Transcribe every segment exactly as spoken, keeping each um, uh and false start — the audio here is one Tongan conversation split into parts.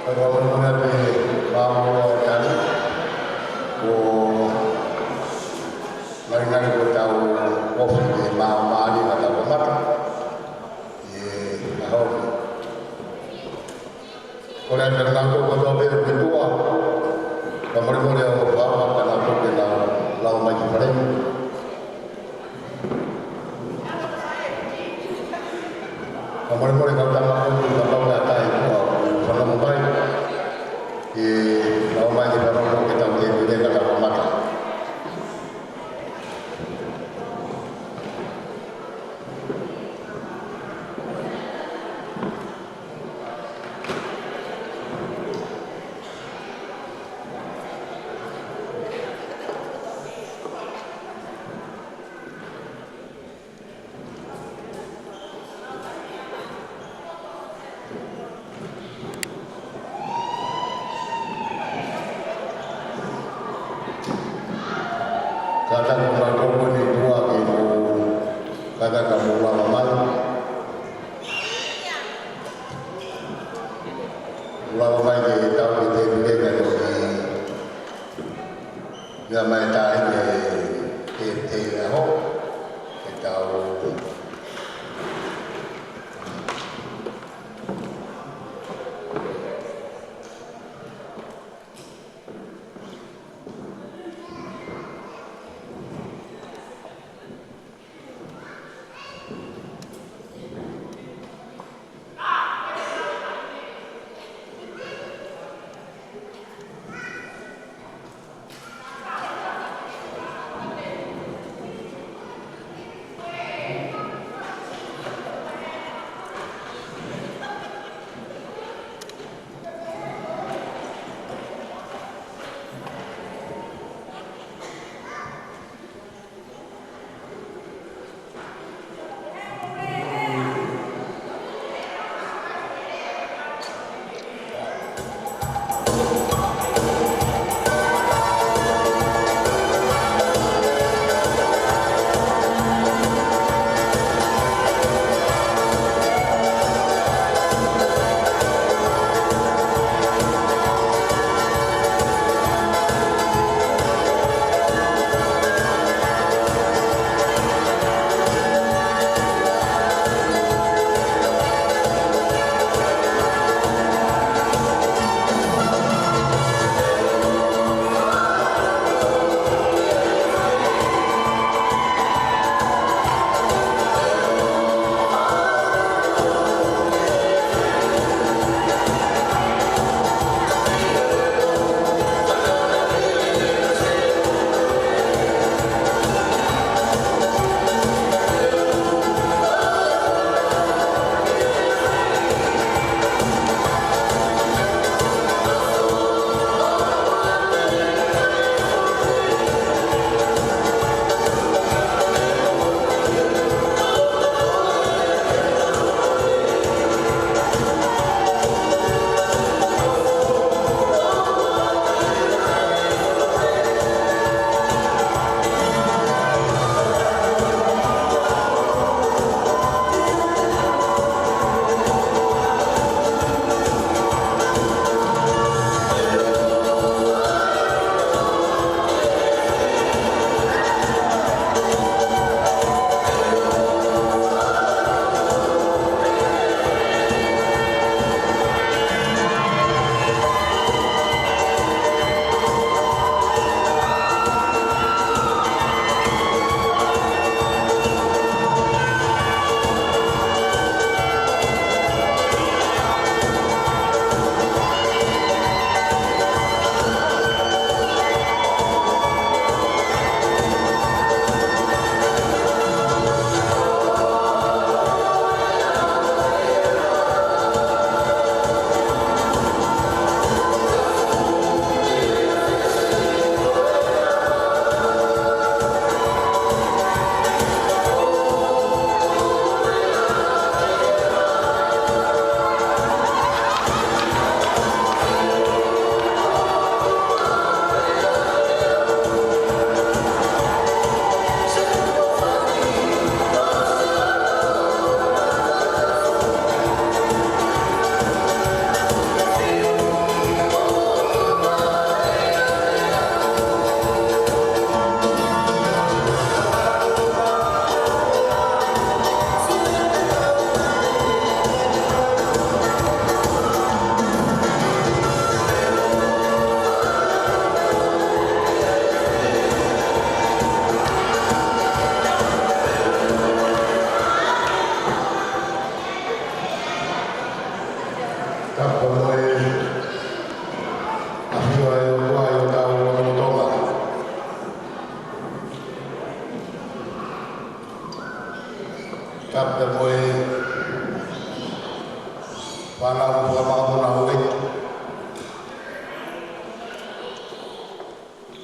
Ko e moʻoni pē, mālō e tali, ko e ngalingali ko ʻetau ofi ke māmālie ʻetau kamata ʻi he ʻaho ni. Ko e lea pē naʻa tau kotoa pē ki tuʻa, fakamolemole ʻo fakaʻapaʻapa naʻa tau ke nau lava mai ki fale ni. Fakamolemole kau tama ko eni, kapau ʻe ʻi ai ha taha ʻi tuʻa ʻoku fanongo mai, ke lava mai ki fale ni ke tau tēpile kae tau kamata. Kātaki mo e kau ko eni ʻi tuʻa ke mou, kātaki ke mou lava mai. Lava mai ke tau ki tēpile kae toki meʻa mai e taʻahine ʻi he, ʻi he ʻaho, ke tau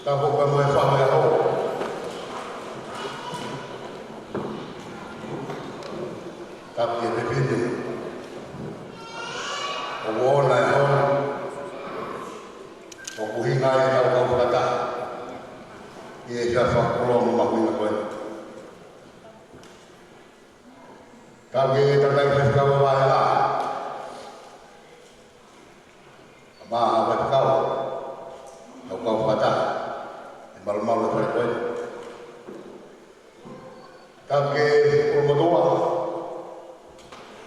Tapu pea mo e fahu ʻo e ʻaho. Tapu ki he fefine ʻoku ʻoʻona e ʻaho ni, ʻoku ʻuhinga ai ʻetau kau fakataha ʻi he efiafi fakakoloa mo mahuʻinga ko eni. Tapu ki he tangataʻeiki faifekau ʻo e vahevahe, kae ʻumaʻā e faifekau, kau kau fakataha ʻi he malumalu ʻo e fale ko eni. Tapu ki he ʻulumotuʻa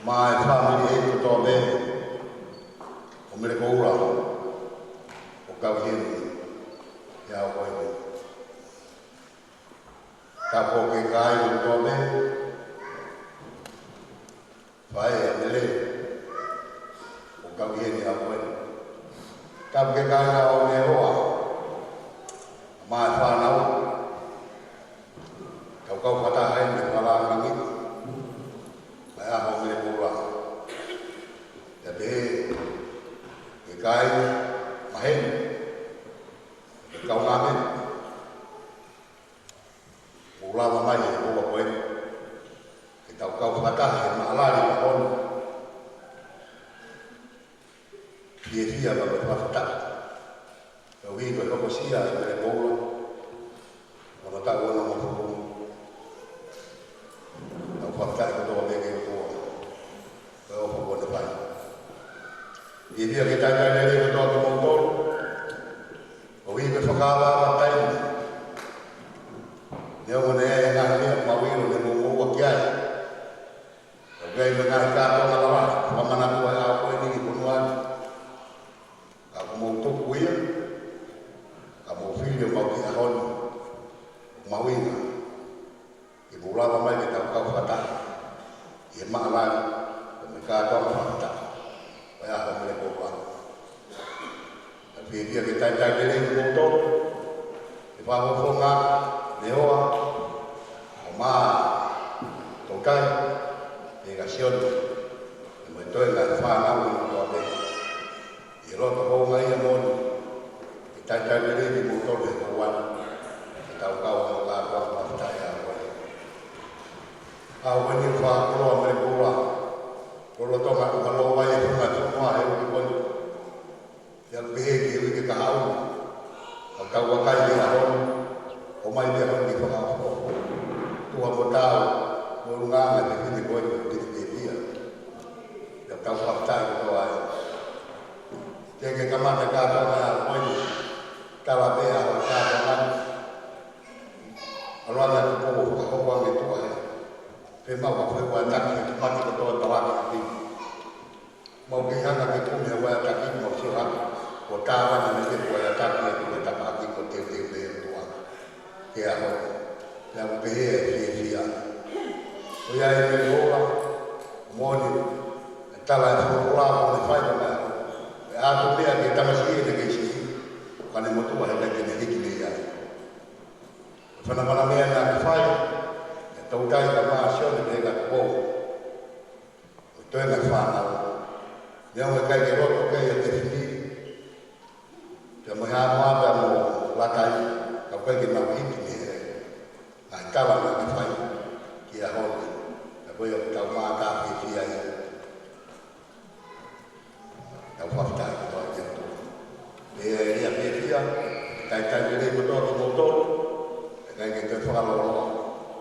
mo e fāmili kotoa pē ʻo Mele Koula ʻoku kau heni he ʻaho ko eni. Tapu ki he kāinga kotoa pē, faʻē ʻa Mele ʻoku kau heni he ʻaho ko eni. Tapu ki he kāinga ʻo Nehoa mo e fānau, kau kau fakataha heni he fakalāngilangi ʻa e ʻaho ʻo Mele Koula. Pea pehē ki he kāinga maheni, ki he kaungāmeʻa, mou lava mai he houa ko eni ke tau kau fakataha he maʻalali ʻo e ʻaho ni. Fiefia pea mo e fakafetaʻi koeʻuhi ko e hokosia ʻa Mele Koula ʻi hono taʻu ono nofo. Tau fakafetaʻi kotoa pē ki he ʻOtua ko e ʻofa kuo ne fai. Fiefia ke talitali lelei kotoa kimoutolu koeʻuhi ko e fakaava ʻa e taimi. Neongo naʻe ʻi ai e ngaahi meʻa ʻoku mau ʻilo naʻa mou moʻua ki ai, ka ʻoku ʻi ai mo e ngaahi kātoanga lalahi, fakamanatu ʻa e ʻaho ko eni ki he fonua ni. Ka kuo mou tuku ia, ka mou fili ʻo mau ki he ʻaho ni. ʻOku mahuʻinga ke mou lava mai ke tau kau fakataha ʻi he maʻalali, pea mo e kātoanga fakafetaʻi ʻo e ʻaho ʻo Mele Koula. Pea fiefia ke talitali lelei kimoutolu, ʻe fakafofonga Nehoa, ʻo mā Toutai, pea kia Sione, pea mo e toenga ʻo e fānau kotoa pē. ʻI he loto houngaʻia moʻoni, ke talitali lelei kimoutolu he houa ni, ke tau kau ʻo kātoanga fakafetaʻi ʻa e ʻaho ko eni. ʻAho ko eni ʻoku fakakoloa Mele Koula, lolotonga ʻoku ʻalu ai e funga ʻo e fonua he uike ko eni. Pea ʻoku pehē ki he uike kahaʻu, ka tau vakai ki he ʻaho ni, ʻomai pē ʻa e ʻaho ni ke fakaʻofoʻofa, tuha mo taau, mo e ʻulungaanga ʻa e fefine ko eni ʻoku tau fiefia. Pea tau fakafetaʻi kotoa ai. Teʻeki ke kamata e kātoanga ʻo e ʻaho ko eni, tala pē ʻa e kātoanga ni. ʻAlu ange atu pō, fakahoko ange tuʻa hē. Pea mau ka fai ʻa e taki, he ʻoku mate kotoa e palaki ʻa e fefine. Mau kei hanga ke kumi ʻa e uaea taki, mau sio hake, kuo tāvana mai pē ʻa e uaea taki ʻa e tapaʻaki, kuo teuteu pē ʻe he ʻOtua ki he ʻaho ni. Pea ʻoku pehē ʻa e fiefia. Ko ia ai Mele Koula, moʻoni, ʻa e tala ʻa e folofola kuo ne fai ko e meʻa ko ē. ʻE ʻatu meʻa ki he tamasiʻi naʻe kei siʻi, ka ne motuʻa he taimi naʻe hiki mei ai. Ko e fanafana meʻa naʻa ke fai, ʻe Toutai kae ʻumaʻā Sione pea mo e kakai, mo e toenga ʻo e fānau. Neongo ʻikai ke loto ki ai ʻa Tefini, pea mo Hamoa pea mo Latai, ka ʻoku ʻikai ke nau hiki mei he ngaahi tala naʻa ke fai ki he ʻaho ni. Ka ko ia ʻoku tau mātā fiefia ai. Tau fakafetaʻi kotoa ki he ʻOtua. Pea ʻe fiefia, talitali lelei kotoa kimoutolu, ʻikai ke toe fakalōloa.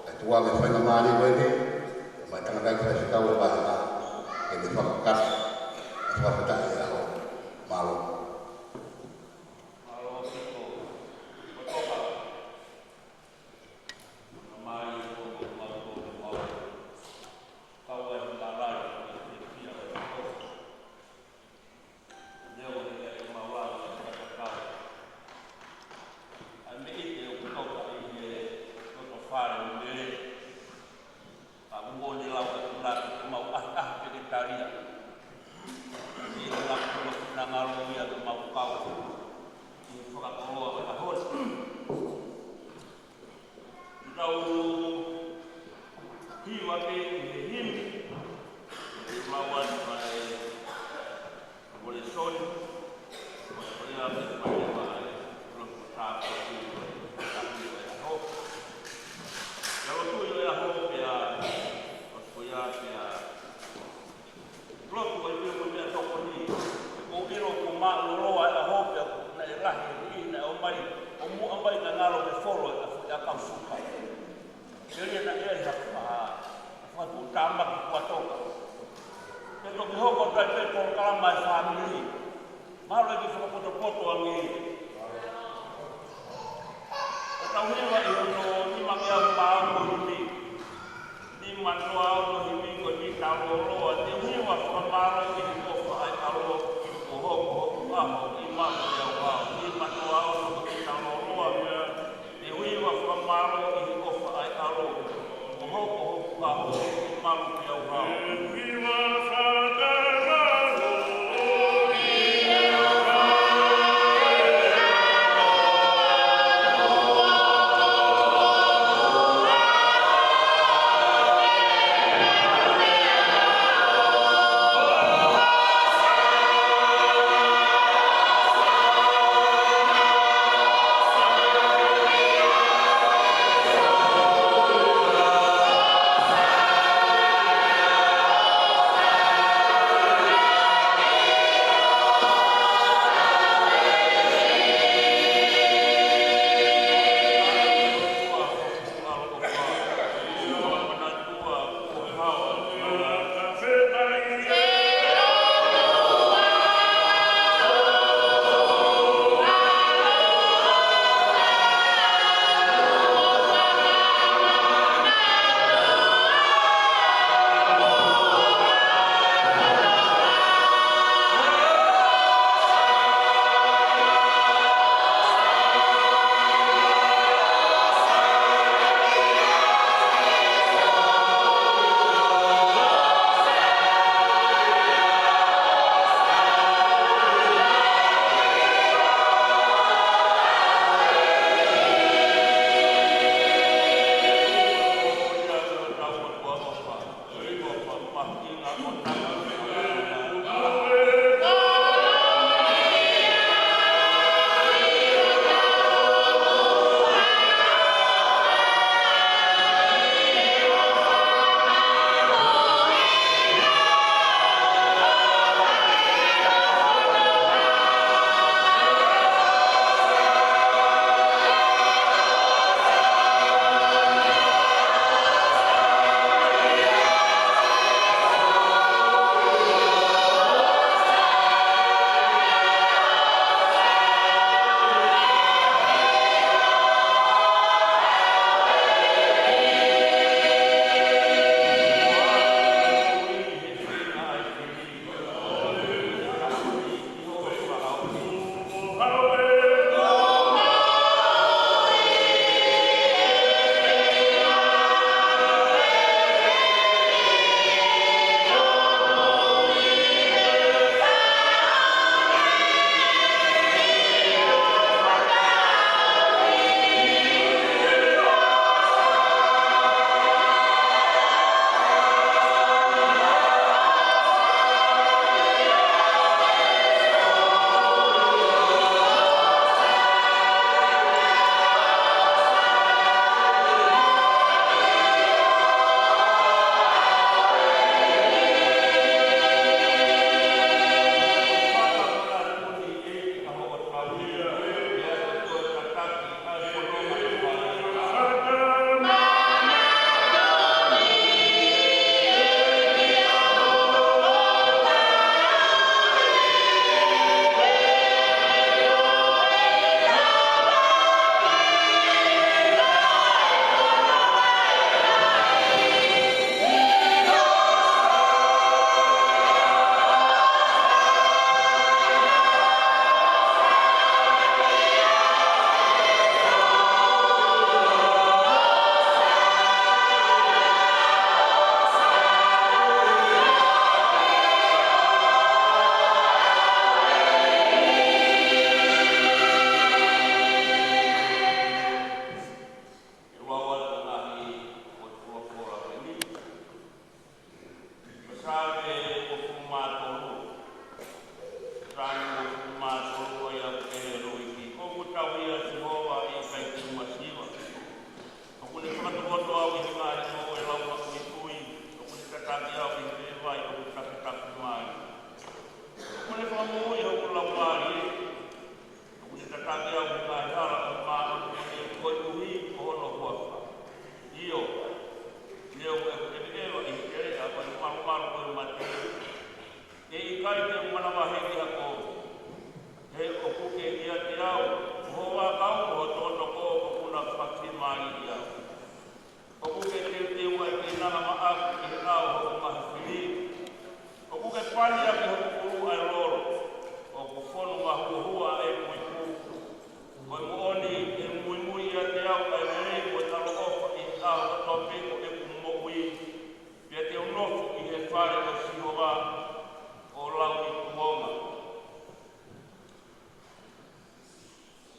Kae tuku ange e faingamālie ko eni, ʻomai e tangataʻeiki faifekau ʻo e vahevahe, ke ne fakakakato e fakafetaʻi ʻo e ʻaho. Mālō. Ka kuo ne lau atu naʻa ke mau ʻahiʻahi ke ke talia. Ke lau atu naʻa ke ngalo ia ke mau kau ʻi he fakakoloa ʻo e ʻaho ni. Tau hiva pē ʻi he himi, ʻe lau atu ʻa e Revelation, ʻo e ʻa e ʻa e ʻa e ʻa e He ʻi naʻe ʻomai, ʻo muʻa mai ka ngalo ke folo ʻa e fuʻu ʻakau suka. Ke lia naʻe ʻi ai ha, ha, ha fuʻu tāmaki kuo toka. Ke toki hoko atu ai pē polokalama ʻa e fāmili. Mahalo ʻe fakapotopoto ange. ʻOku tau hiva ʻi hono nimangeau mā ono himi. Nima noa ono himi ko e Mita Lōloa, te u hiva fakamālō ʻi he ʻofa ʻa e ʻAlo, kuo hoko hoku ʻaho ʻi malu pē au hao. Nima noa ono ko e Mita Lōloa, te u hiva fakamālō ʻi he ʻofa ʻa e ʻAlo, kuo hoko hoku ʻaho ʻi malu pē au hao.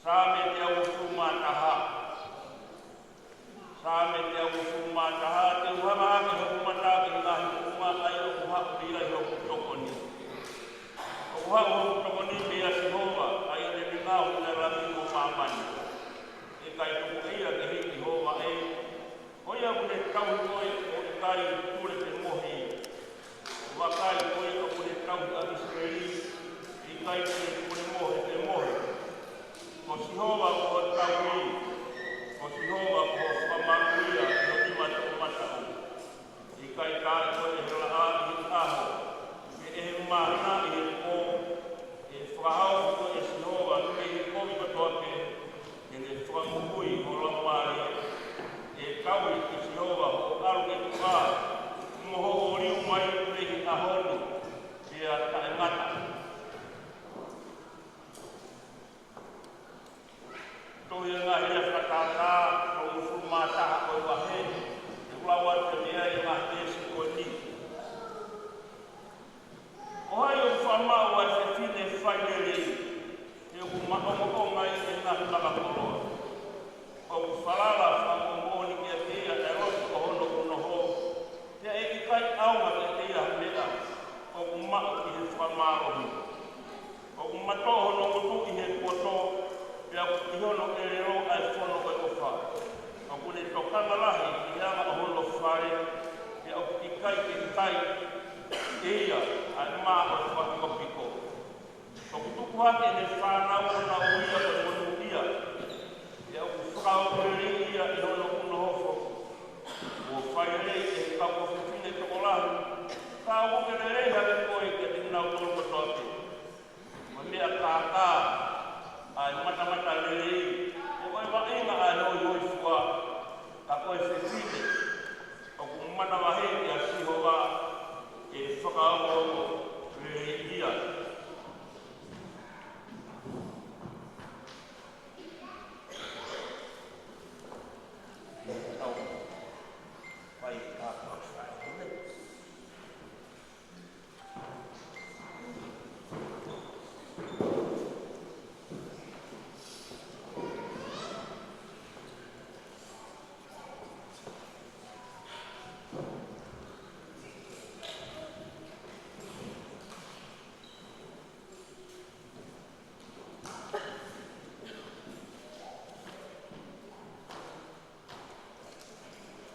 Saame teau uofulu mā taha. Saame teau uofulu mā taha, te u hanga hake hoku mata ki he ngaahi moʻunga ʻa ia ʻoku haʻu mei ai hoku tokoni. ʻOku haʻu hoku tokoni meia Sihova, ʻa ia naʻa ne ngaohi ʻa e langi mo māmani. ʻE ʻikai tuku ʻe ia ke hiki ho vaʻe. Ko ia ʻoku ne tauhi koe ʻo ʻikai tule pe mohe. Vakai, ko ia ʻoku ne tauhi ʻa ʻIsileli, ʻe ʻikai te ne tule mohe pe mohe. Ko Sihova ko ho tauhi, ko Sihova ko ho fakamaluʻi ia ʻi ho nima toʻomataʻu. ʻE ʻikai taaʻi koe ʻe he laʻā ʻi he ʻaho, pe ʻe he māhina ʻi he pō. ʻE fakahaofi koe ʻe Sihova mei he kovi kotoa pē, ʻe ne fakamoʻui ho laumālie. ʻE tauhi ʻe Sihova hoʻo ʻalu ki tuʻa, mo hoʻo liu mai mei he ʻaho ni pea taʻengata. Tohi ʻa e Ngaahi Lea Fakatātā, tolu uofulu mā taha ʻo e vahe, ʻe lau atu ʻe meʻa ʻi he ngaahi veesi ko eni. Ko hai ʻoku faʻa maʻu ʻa e fefine fai lelei, he ʻoku maʻongoʻonga ʻi he ngaahi makakoloa? ʻOku falala fakamoʻoni kiate ia ʻa e loto ʻo hono unoho, pea ʻe ʻikai ʻaonga kiate ia ha meʻa ʻoku maʻu ʻi he fakamālohi. ʻOku matoʻo hono ngutu ʻi he poto, pea ʻoku ʻi hono ʻelelo ʻa e fono ʻo e ʻofa. ʻOku ne tokanga lahi ki he anga ʻo hono fale, pea ʻoku ʻikai ke kai ʻe ia ʻa e mā ʻo e fakapikopiko. ʻOku tuku hake ʻene fānau ʻo nau ui ia ko e monūʻia, pea ʻoku fakaongo lelei ia ʻi hono unoho foki. Kuo fai lelei ʻe he kau fefine tokolahi, ka ʻoku ke lelei hake koe kiate kinautolu kotoa pē. Ko e meʻa kākā ʻa e matamatalelei, pea ko e vaʻinga ʻa e hoihoifua, ka ko e fefine ʻoku manavahē kia Sihova ʻe fakaongoongo lelei ia.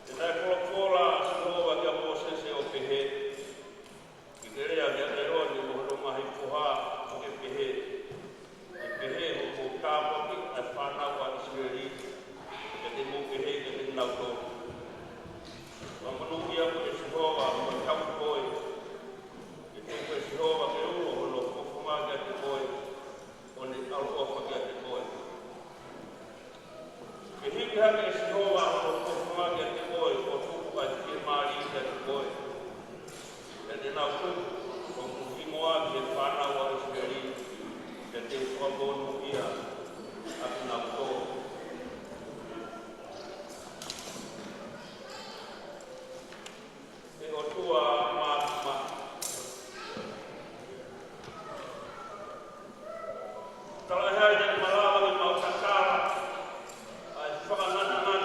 Pea naʻe folofola ʻa Sihova kia Mōsese ʻo pehē, Ke ke lea kia ʻĒlone mo hono ngaahi foha, ʻo ke pehē, ʻE pehē hoʻomou tāpuaki ʻa e fānau ʻa ʻIsileli, pea te mou pehē kiate kinautolu, Fakamonūʻia koe ʻe Sihova, mo e tauhi koe. Ke tuku ʻe Sihova ke ulo hono fofonga kiate koe, ʻo ne ʻaloʻofa kiate koe. Ke hiki hake ʻe Sihova hono fofonga kiate koe, ʻo tuku ʻa e fiemālie kiate koe. Pea te nau tupu hoku hingoa mei he fānau ʻa ʻIsileli, pea te u fakamonūʻia ʻa kinautolu. ʻE ʻOtua māfimafi, talaʻehai naʻe malava ke mau tatala ʻa e fakangatangata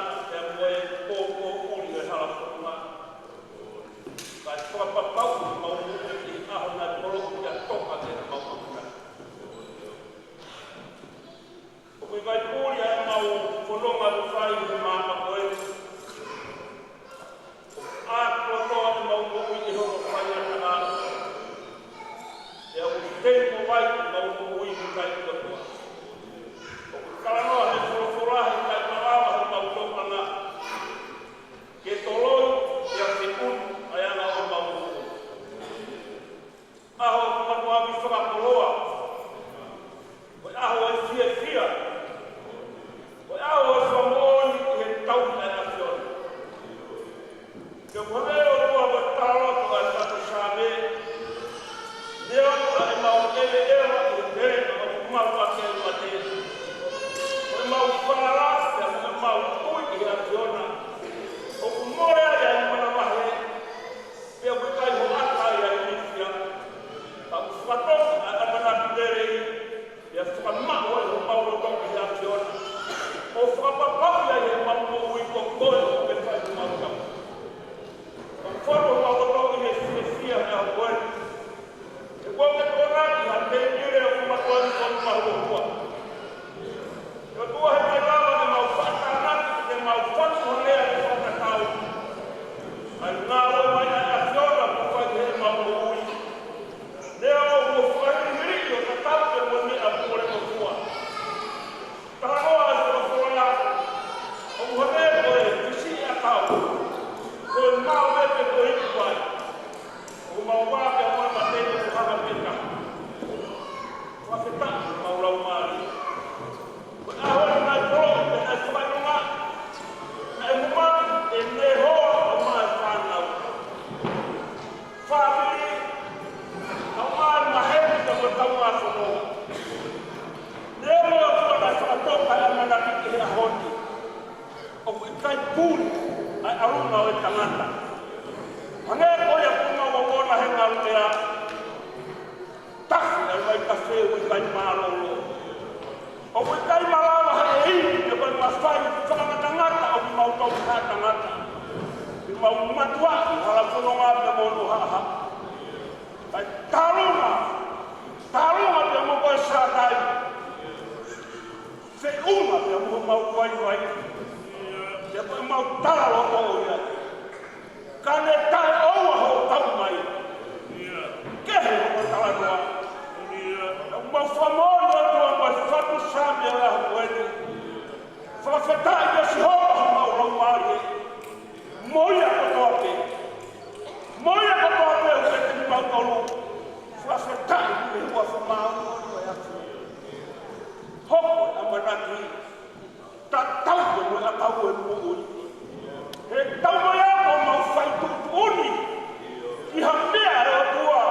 puli ʻa e ʻalunga ʻo e tangata. Hangē ko ia ʻoku mau ongona he ngaluʻea, tafe ʻa e vai tafe ʻoku ʻikai mālōlō. ʻOku ʻikai malava he ʻEiki pe ko e mafai fakangatangata ʻo kimautolu kae tangata. Ke mau matuʻaki hala fononga pea mo hono haʻahaʻa. Kae tālunga, tālunga pea mo koe Sātai. Feʻunga pea mo homau vaivai. Pea ko ʻemau talaloto ia. Ka ne taʻeʻoua hoʻo tau mai. Kehe hoʻo talanoa. Naʻa mau fakamoʻoni atu ʻa e fatu Saame ʻo e ʻaho ko eni. Fakafetaʻi kia Sihova homau laumālie. Mo ia kotoa pē. Mo ia kotoa pē ʻoku ʻiate kimautolu. Fakafetaʻi ki he huafa māʻoniʻoni ʻo e ʻAfiona. Hoko ʻa e ʻamanaki tatau pē mo e ʻakau ʻo e moʻui. He tau mai ʻa homau fai tuʻutuʻuni ki ha meʻa ʻa e ʻOtua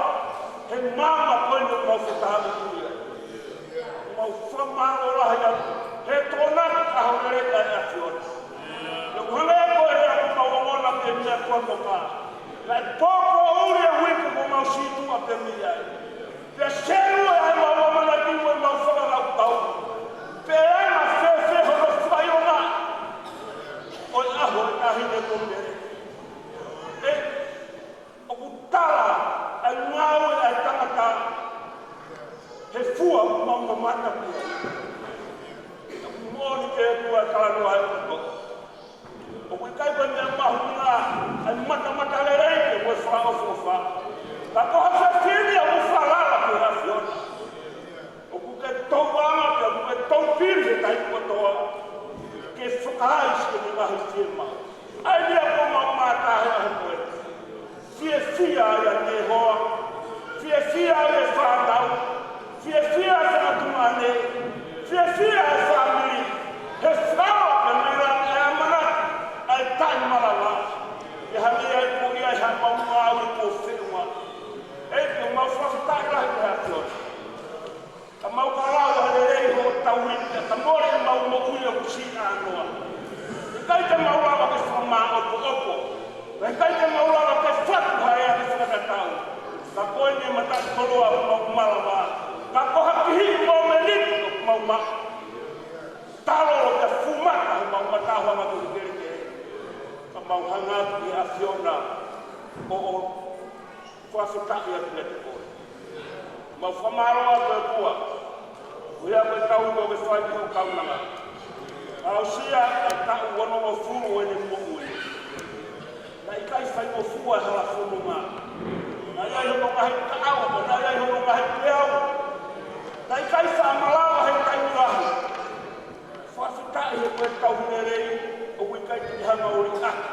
he māmani ko eni ʻoku mau fetaʻi ki ai. Mau fakamālō lahi atu he tokonaki ʻa e ʻaho lelei ʻa e ʻAfiona. Pea ʻoku hangē ko e lea ʻoku mau ongona ki he meʻa kuo toka. Naʻe pōpoʻuli e uike kuo mau sītuʻa pē mei ai. Pea selu ʻa ʻemau ʻamanaki mo ʻemau fakakaukau. Pe ʻe anga fēfē hono fakaʻilonga ʻo e ʻaho ʻo e taʻahine ko Mele. ʻE, ʻoku tala ʻa e ngāue ʻa e tangata he fua ʻoku mau mamata ki ai. ʻOku moʻoni ke tua talanoa e poto. ʻOku ʻikai ko e meʻa mahuʻinga ʻa e matamatalelei pea mo e fakaʻofoʻofa. Ka ko ha fefine ʻoku falala ki he ʻAfiona. ʻOku ke touʻanga pea ʻoku ke toupili he taimi kotoa. Ke fakaisi ʻene ngaahi fiemaʻu. ʻA ia ʻoku mau mamata he ʻaho ko eni. Fiefia ai ʻa Nehoa. Fiefia ai e fānau. Fiefia ai e tuʻunga ni. Fiefia ai e fāmili. He fakaava pē mei langi ʻa e ʻamanaki ʻa e taʻemalava. ʻE hangē ai ko ia ʻi haʻamau ngāue kuo feʻunga. ʻEiki, ʻoku mau fakafetaʻi lahi ki he ʻAfiona. Ka mau ka lau ʻa e lelei hoʻo tauhi, ka mole ʻemau moʻui ʻoku siʻi ʻānoa. ʻIkai te mau lava ke fakamāʻopoʻopo. Ka ʻikai te mau lava ke fatu ha ea ke fakatatau. Ka ko eni e mataʻikoloa ʻoku mau malava. Ka ko ha kihiʻi momeniti ʻoku mau maʻu. Talo ke fumata homau mata ho anga ko kelekele. Ka mau hanga ki he ʻAfiona ʻo, ʻo fakafetaʻi atu kiate koe. Mau fakamālō atu ʻOtua. Ko ia ko e tau ko e fai ki hoʻo kaunanga. Aʻusia ʻa e taʻu onongofulu ʻo ʻene moʻui. Naʻe ʻikai faingofua e hala fononga. Naʻe ʻi ai hono ngaahi kaʻao, naʻe ʻi ai hono ngaahi peau. Naʻe ʻikai fakamalava he taimi lahi. Fakafetaʻi he ko e tauhi lelei, ʻoku ʻikai te ke hanga ʻo liʻaki.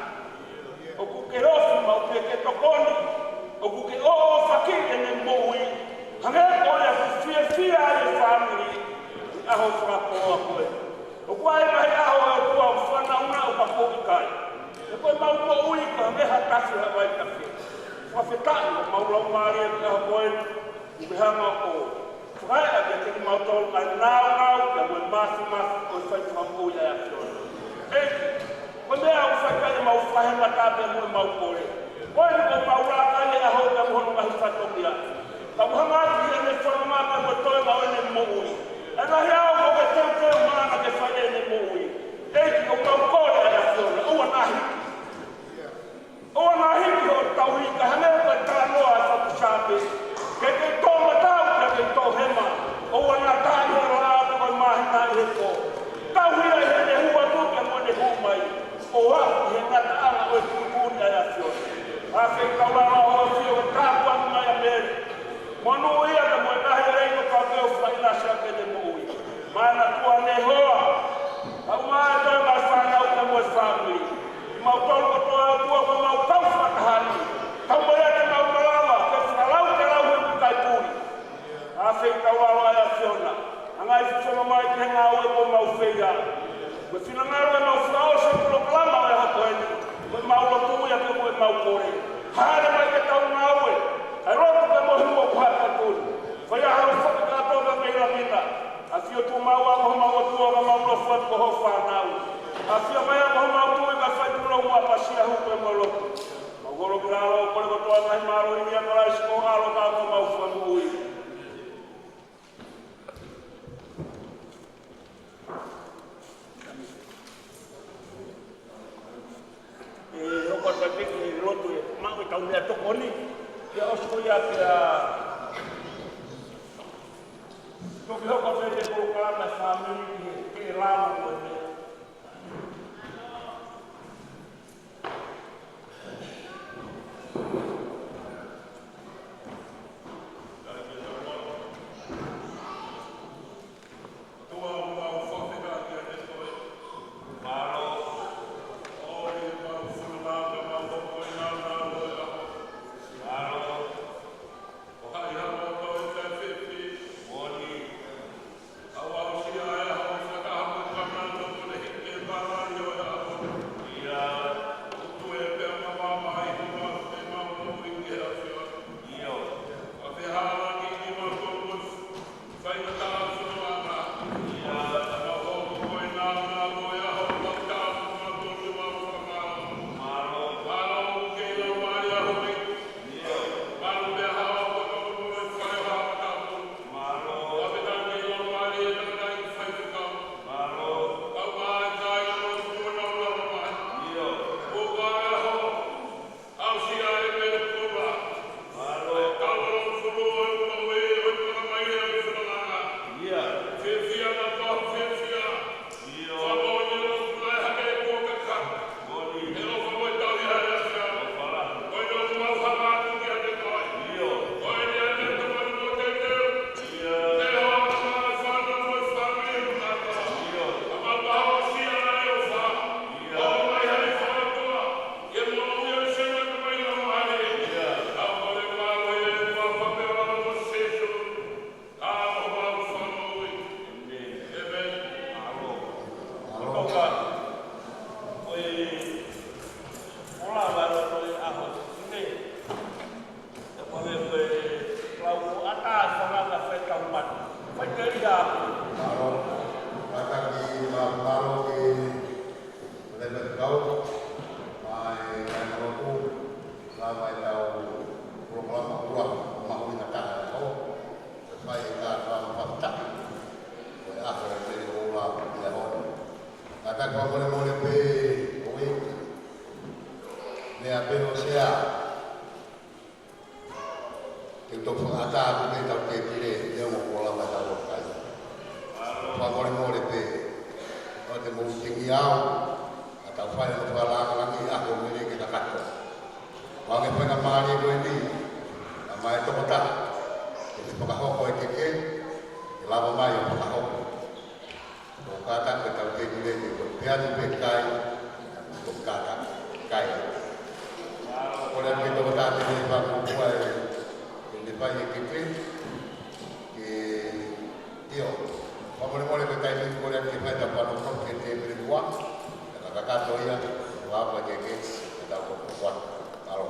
ʻOku ke ofi maʻu pē ke tokoni, ʻoku ke ʻoʻofaki ʻene moʻui, hangē ko ia ʻoku fiefia ai e fāmili, ʻi he ʻaho fakapō ko ē. ʻOku ʻi ai e ngaahi ʻaho ʻe ʻOtua ʻoku fanaunaʻu ka ko ʻikai. He ko ʻemau moʻui ko e hangē ha tafe ha vai tafe. Fakafetaʻi ʻoku mau laumālie ki he ʻaho ko ē, ʻoku ke hanga ʻo fakaeʻa kiate kimautolu ʻa e nāunau pea mo e māfimafi ʻo e fai fakamoʻui ʻa e ʻAfiona. ʻEiki, ko e meʻa ʻoku fai ki ai ʻemau fakahēmata pea mo ʻemau kole. Ko eni ʻoku mau laka ai he ʻaho pea mo hono ngaahi fatongia. Ka ʻoku hanga atu ki heʻene fononga pea mo e toenga ʻo ʻene moʻui. ʻA e ngaahi ʻaho ʻoku ke teuteu maʻana ke fai ʻene moʻui. ʻEiki, ʻoku mau kole ʻa e ʻAfiona, ʻoua naʻa hiki. ʻOua naʻa hiki hoʻo tauhi, ka hangē ko e talanoa ʻa e fatu Saame. Ke ke tō matau, ke ke tō hema. ʻOua naʻa taʻi hoʻo lao ko e māhina ʻi he pō. Tauhi ai heʻene hū atu pea mo ʻene hū mai. ʻO aʻu ki he ngataʻanga ʻo e tuʻutuʻuni ʻa e ʻAfiona. ʻAfio kau lava ʻo ʻafio ke tāpuaki mai ʻa Mele. Monūʻia pea mo e ngaahi lelei kuo pau ke ʻofa ʻi he ʻaho ko eni ʻene moʻui. Manatua Nehoa. Kau mai e toenga e fānau pea mo e fāmili. Kimautolu kotoa ʻOtua ko ʻemau kau fakataha ni. Tau mai ʻa ʻemau malava, ke fakalautelau he ʻikai puli. ʻAfio kau lava ʻa e ʻAfiona. Hanga ʻo fofonga mai ki he ngāue kuo mau fai. Ko e finangalo ʻemau fakaʻosi e polokalama ʻo e ʻaho ko eni. Ko ʻemau lotu ia pea mo ʻemau kole. Hāʻele mai ke tau ngāue. ʻA e lotu pea mo e hū ʻoku hā ka tui. Fai ʻa e ʻaho foki kātoa mei langi na. ʻAfio Tuʻi maʻu ʻa homau ʻOtua ka mau nofo atu ko hoʻo fānau. ʻAfio mai ʻa homau tui ka fai Ka hoko e mau lotu. Mau kole ki lalo, kole kotoa e ngaahi mālohi ʻia Kalaisi ko ho ʻAlo ka ko homau Fakamoʻui. ʻE hoko atu pē ki he lotu ʻe maʻu ʻetau meʻatokoni. Pea ʻosi ko ia pea toki hoko atu pē e polokalama fāmili ki he, ki he lalo ko eni. Mālō, kātaki mālō ki he faifekau, ʻa e kāingalotu, lava ʻetau polokalama ʻuluaki, mahuʻinga taha ʻo e ʻaho, ʻe fai ʻetau fakatapu, ko e ʻaho ʻe ola ʻi he ʻaho ni. Kātaki fakamolemole pē ʻo e, meʻa pē ʻo sea, ke u toki fakaʻatā atu pē ʻetau tēpile, neongo kuo lava ʻetau ʻaho kai. Fakamolemole pē, ʻoua te mou tingi au, ka tau fai hono fakalāngilangi ʻa e ʻaho mele ke kakato. Hangē ko e faingamālie ko eni, ʻa mai tokotaha, ke te fakahoko e keke, ke lava mai ʻo fakahoko. Ko e kātaki ʻetau tēpile ni, ko e pehē ni pē kai, ko e kātaki kai. Kole atu ki he tokotaha te ne fakakupu ʻa e, te ne fai e keke, ke, ʻio. Fakamolemole ko e taimi ni kole atu ke fai ʻetau panofo ki he tēpile ua, ka kakato ia, ʻo ʻave e keke, ʻetau koko ua. Mālō.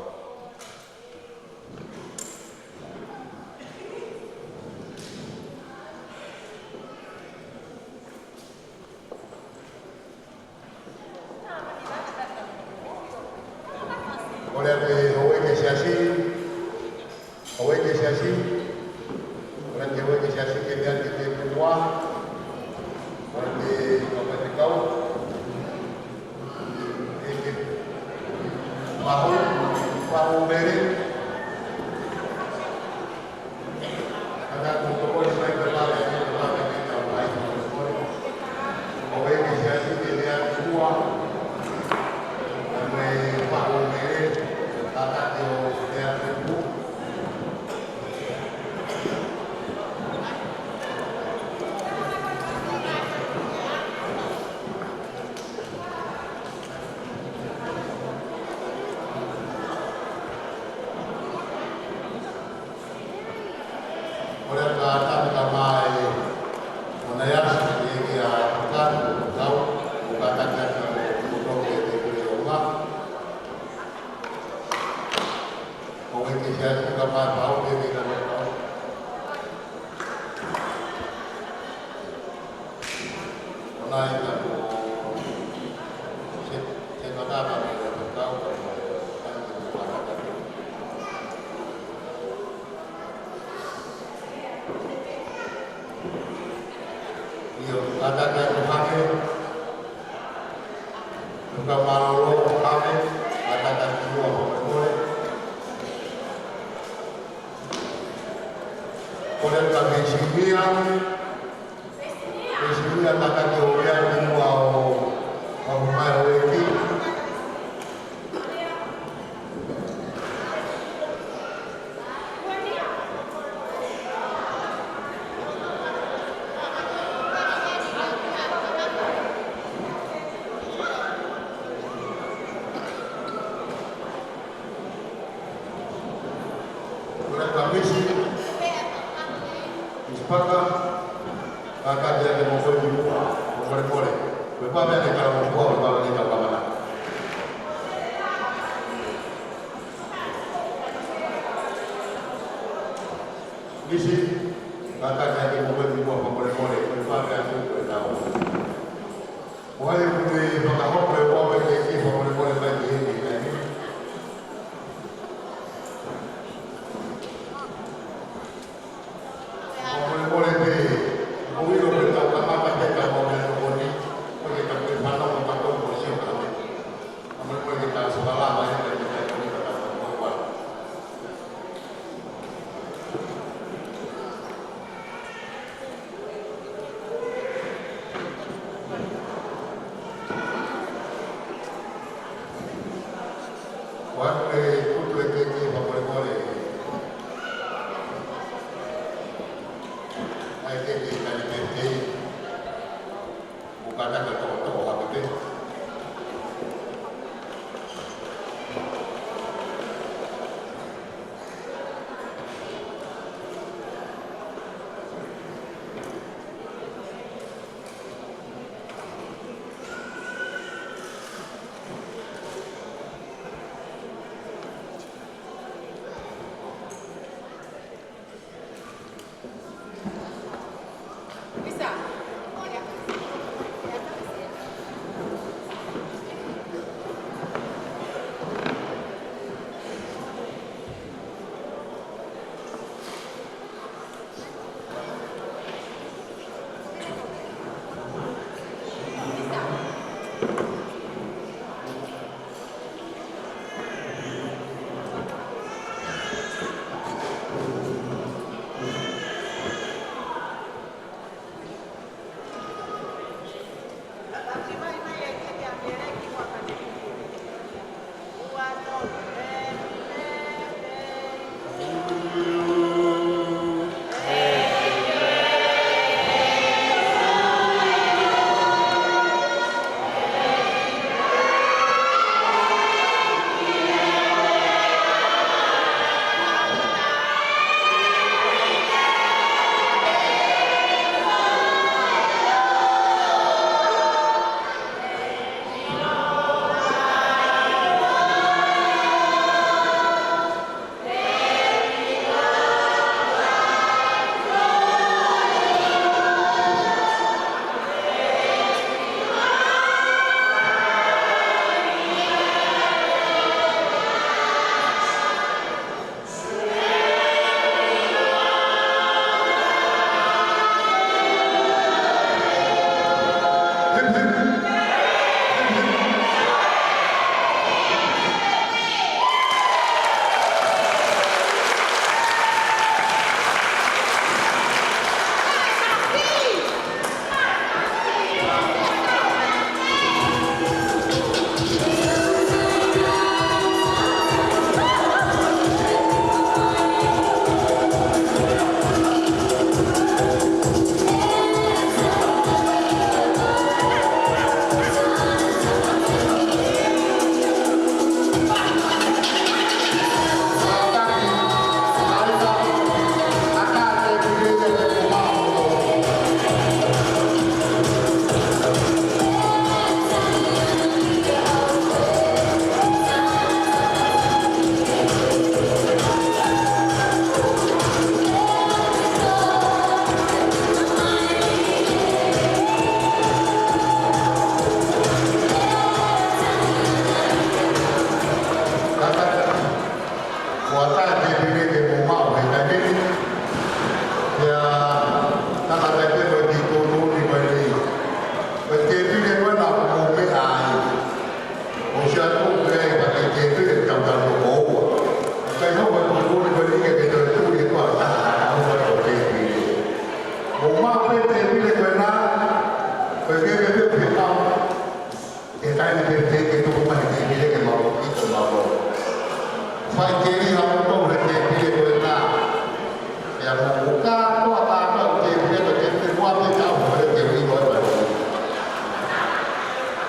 Kole atu ki he houʻeiki ʻo e siasi, houʻeiki ʻo e siasi, kole atu ki he houʻeiki ʻo e siasi ke meʻa ki he tēpile ua, kole atu ki he kau faifekau. ʻEiki Pahu, Pahu Mele. Kātaki tokoni mai ke lave, ke lave ke tau ʻai. ʻO e ke siasi ke lea ki ua. Mo e Pahu Mele. Kātaki ʻo lea ki ua. Kole atu ki he tangata mai ʻo Naiasi, ʻEiki ʻa Pukani, kau, ʻo kātaki atu ʻo toki e te kule o ma. Ko e ke siasi ka mai pau ke ke ka mai pau. ʻO nai ka ko se, se ka ka ka ka ka kau. ʻIo, kātaki atu hake. Tuka mālōlō hake. Kātaki atu ʻo fakamolemole. Kole ka Vesinia. Vesinia, kātaki ʻo lea ki muʻa ʻo, ʻo mai ʻo eki. Kole ka Misi. Misi Paka. Kātaki atu mo koe ki muʻa, fakamolemole. Ko e pā pē ʻa e kau ʻotua, ko e pā pē ʻa e kau kamata. Misi, kātaki atu mo koe ki muʻa, fakamolemole. Ko e pā pē ʻa e kau ʻotua, ko e tau. Ko hai ʻoku ne fakahoko e ʻofa ki he ʻEiki, fakamolemole mai ki heni, ʻikai ni? Fakamolemole pē, ʻoku ou ʻilo ko e tau kamata pē ka mo me o ni, ko e tau ke fana mo ka tau mo sio ka me. Fakamolemole ke tau sokala mai, ka ke tau ni ka tau mo kua. Kuo ʻosi e kupu e keke, fakamolemole. ʻAi keke ka ni pē pē. ʻO kātaki ʻo toʻotoʻo hake pē.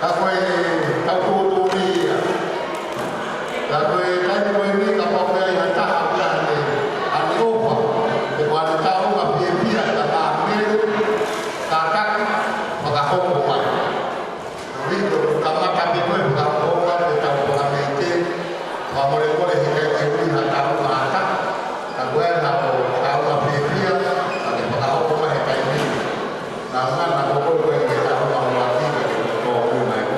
Ka ko e tau tūtū ni ia. Ka ko e taimi ko eni ka pau ke ai ha taha ʻoku ʻi ai haʻane ʻofa, pe ko haʻane taʻu fiefia, ka ka mele, ka taki, fakahoko mai. Rito, ka mata pe ko e fakahoko mai, pe tau fakamete, fakamolemole he ʻikai ke ui ha taʻu ʻa ha taha. Ka ko e hā ko e taʻu fiefia, ka ke fakahoko mai he taimi ni. Naʻa mana ko ko ko e ke taʻu ʻa ha taha ke tō mai ko.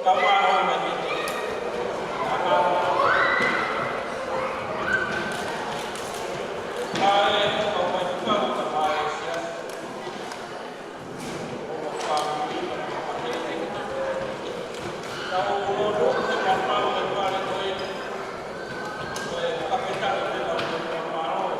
Ka mālō mai ki te. Ka mālō. Ka e, ka mai ki kau ka mai sia. Ko ma fāmili, ka ma fāmili. Ka o lo lo, ka ma fāmili, ka ma fāmili, ko e. Ko e, ka peta, ka peta, ka mālō.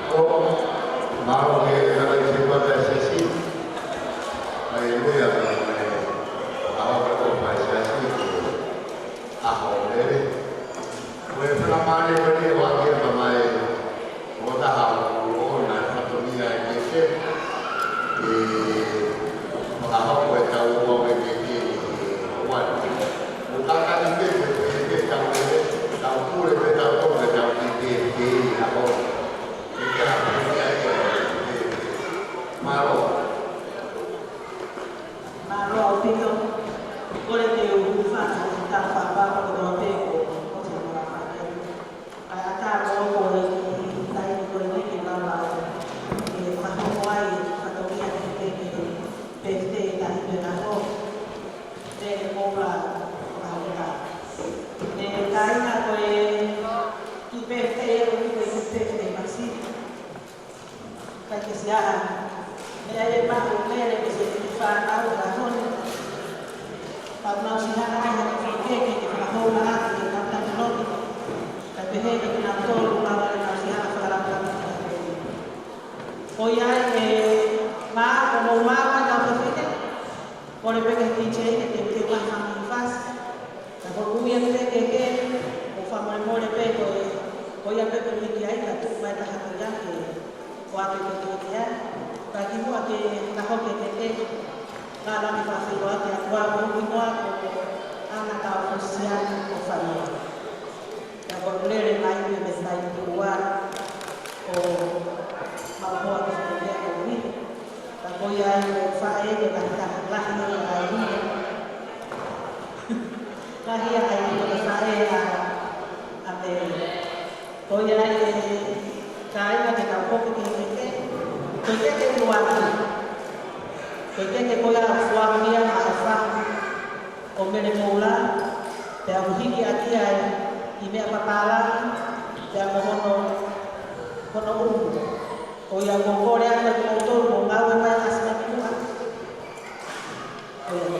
ʻO, mālō e kau tangataʻeiki siasi. ʻAi, meʻa ka mai, ʻa, ka ko mai siasi, ʻa, ko lele. Ko e fakamālō, ko e lele, ʻoku ʻikai ke mai, ʻo taha, ʻo na fatongia e keke. ʻE, fakahoko e tau ua e keke, ʻe, ua. ʻO kakani pē, pē, pē, pē, tau, pē, tau pule, pē, tau tō, pē, tau ki, ke, ke, ʻa, ʻo. Mālō. Mālō ʻaupito. Kole ke u hūfanga he tau fakapapau kotoa pē kuo ʻosi mo la fake. ʻA ia ʻatā mo ko e kiʻi taimi ko eni ke lava ʻo fakahoko ai e fatongia ki he, ki he pēpē tahi pē na ho. Te ko la ʻaupito. ʻE kāinga, ko e kiʻi pēpē ʻoku ui ko e kiʻi pēpē masiva. Kai ke sia. Meʻa ia ʻe maʻu lele ke se kiʻi fānau ʻa honi. Pea mau sihana ai ha kiʻi keke ke fakahoula atu ke nau taki lotu. Kae pehē ke nau tolu lava ʻenau sihana fakalakalaka. Ko ia ʻe maʻu, ko mou maʻu ʻa e kau fefine. Kole pē ki he DJ ke teuteu mai ha kiʻi fasi. Ka ko e ui atu pē ke ke, ʻo fakamolemole pē ko e, ko ia pē ko e miki ai ka tuku mai taha ko ia ke, ko atu ke ke ke ai. Ka kimuʻa ke ka hoke ke ke, ka lani fakafeʻiloaki atu ʻa ko e ui noa ko ana ka o Kosiani ko Fanoa. Ka ko e lele mai pē mei he taimi ua, ʻo mau hoa ke fakamolemole. Ka ko ia ai ko e faʻē ke lahi ka, lahi ʻa e ʻaili. Lahi ʻa e ʻaili ko e faʻē ʻa, ʻa Mele. Ko ia ai e kāinga ke tau hopo ki he keke. Ko e keke ʻuluaki. Ko e keke ko ia ʻoku foaki ia maʻa e fanga ʻo Mele Moula, pea ʻoku hiki ʻaki ia ʻi meʻa papālangi, pea mo hono, hono ʻumu. Ko ia ʻoku ou kole atu kiate kimoutolu, mou ngāue mai ʻa Sina Minua. Ko ia.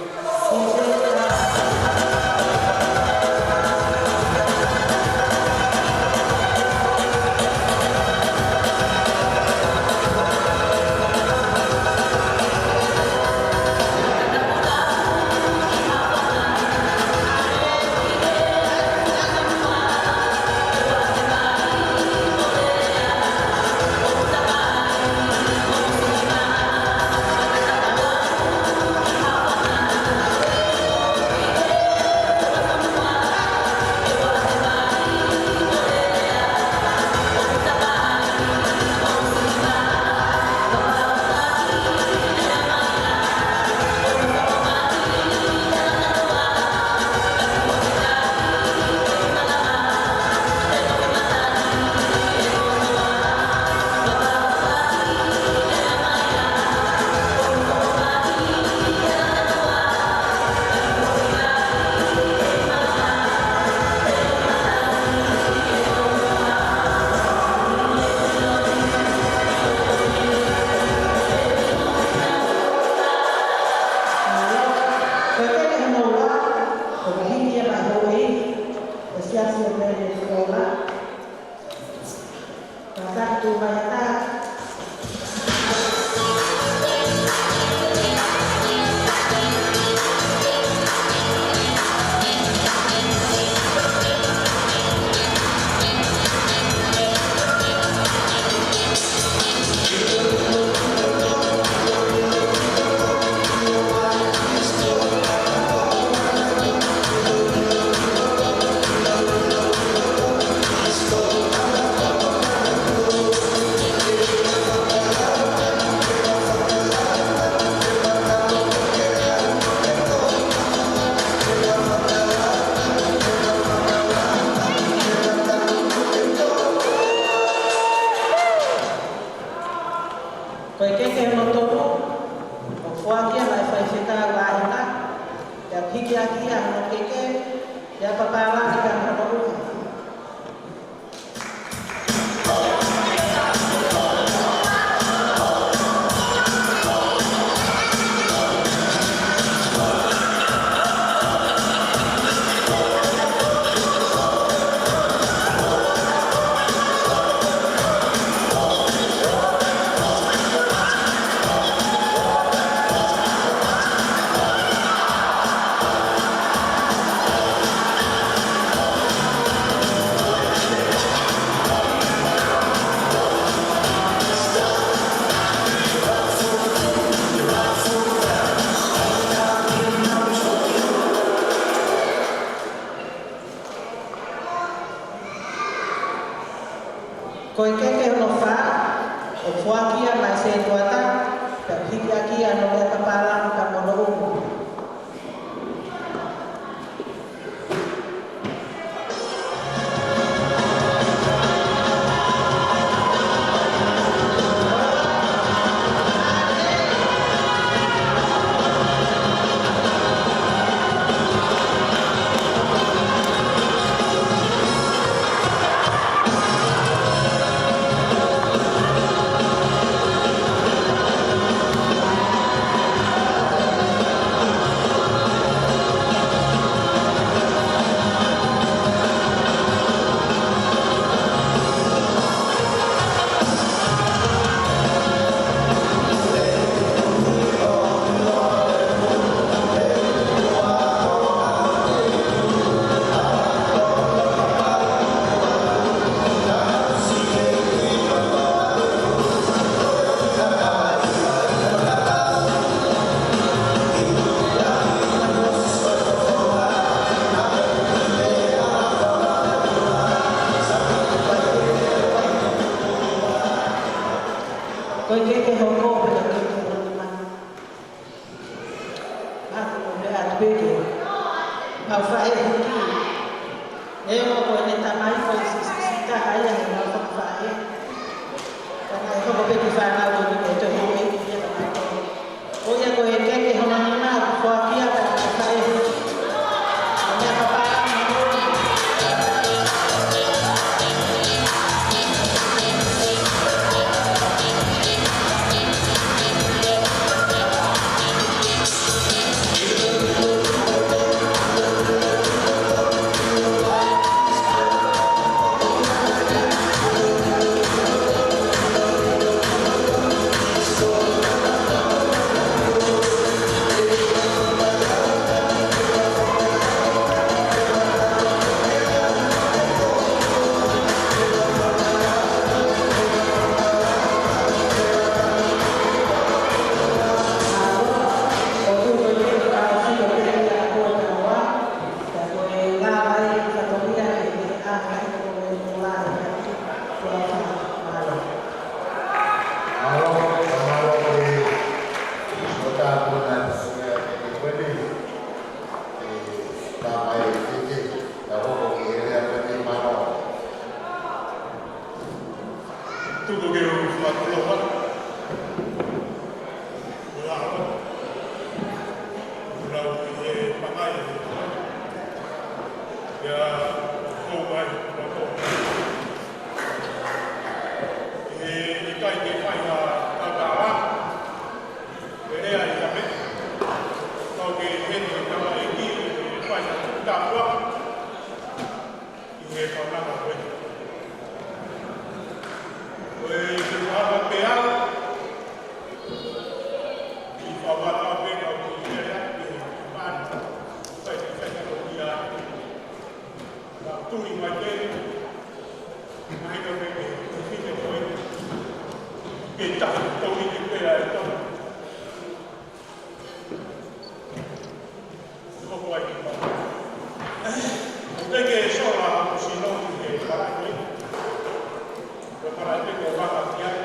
Keke, ʻa Papālangi pea mo hono ʻuha. Ko e keke hono fā, ʻoku foaki ia maʻá e sētuata, pea hiki ʻaki ia ʻa hono lea Papālangi pea mo hono ʻuha. Ko e keke hoko pea keke hono nima. Mā ko e meʻa atu pē ke mau faʻē hiki. Neongo ko ʻene tamai ko e siʻisiʻi taha ia heʻemau fakafaʻē. Ka naʻe hoko pē ki he fānau ko eni ke toe houʻeiki ia ka mau ko. Ko ia ko e keke hono nima ʻoku foaki ia pea mau faʻē hiki. Ko e meʻa Papālangi. Mālō, mālō e Sota Puna Sue ʻa e keke ko eni. Tamai keke, ka hoko ki he lea ko eni, mālō. Tuku ke u fakatulou atu. Lau, lau ki he pangai. ʻIa, kou mai, kou mai. ʻE, ʻikai ke fai ha tautau. ʻE lea ia mei. Kau ke heni he tamaiki, ʻe fai ha tautau. ʻI he kaunanga ko ē. Ko e te fāma pē au. ʻI fāma pē au ki he mea ia, ki he mani. Fai, fai, fai, fai, ia. Ka tui mai pē. Mai ka pē, pē, pē, pē, pē, pē. Ke tahi, tau i te pē ai, tau. Hoko ai ki pā. ʻOku teʻeki ke sola hoku sino ki he palai ko ē. Ko e palai pē ko e vaka ki ai.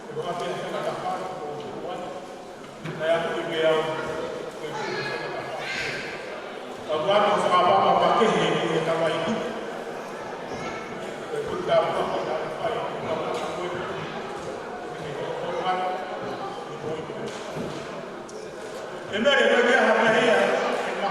Ko e vaka ki ai, ko e vaka ki ai, ko e vaka ki ai. Naʻe ʻatu ki ai au, ko e vaka ki ai. Ka ʻoku ʻatu fakapapau makehe ki he tamaiki. Ko e vaka ki ai, ko e vaka ki ai. Ko e vaka ki ai. E mea ke mea ha mea ia, e ma.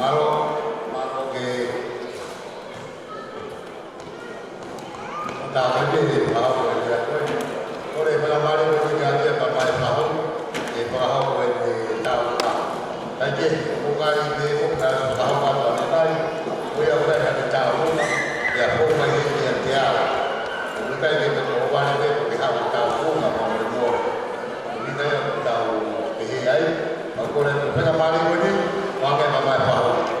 Mālō, mālō ke tā mai pē he fakahoko ʻa e lea ko ē. Kole fakamālō ko ē kiate ia kae ʻumaʻā e fakahoko, ʻe fakahoko ʻene tāuka. Kae kehe, ʻoku ʻikai ke ʻoka fakahoko atu ʻa e kai, ko ia ʻoku ʻikai ke tāuka, ʻe ʻa ko mai he ia te au. ʻOku ʻikai ke me ko vale pē ko ke haʻu tāuka, ma mo mo. ʻOku ʻikai ke tau pehē ai, ma kole atu fakamālō ko eni, ma ke ma mai fakahoko.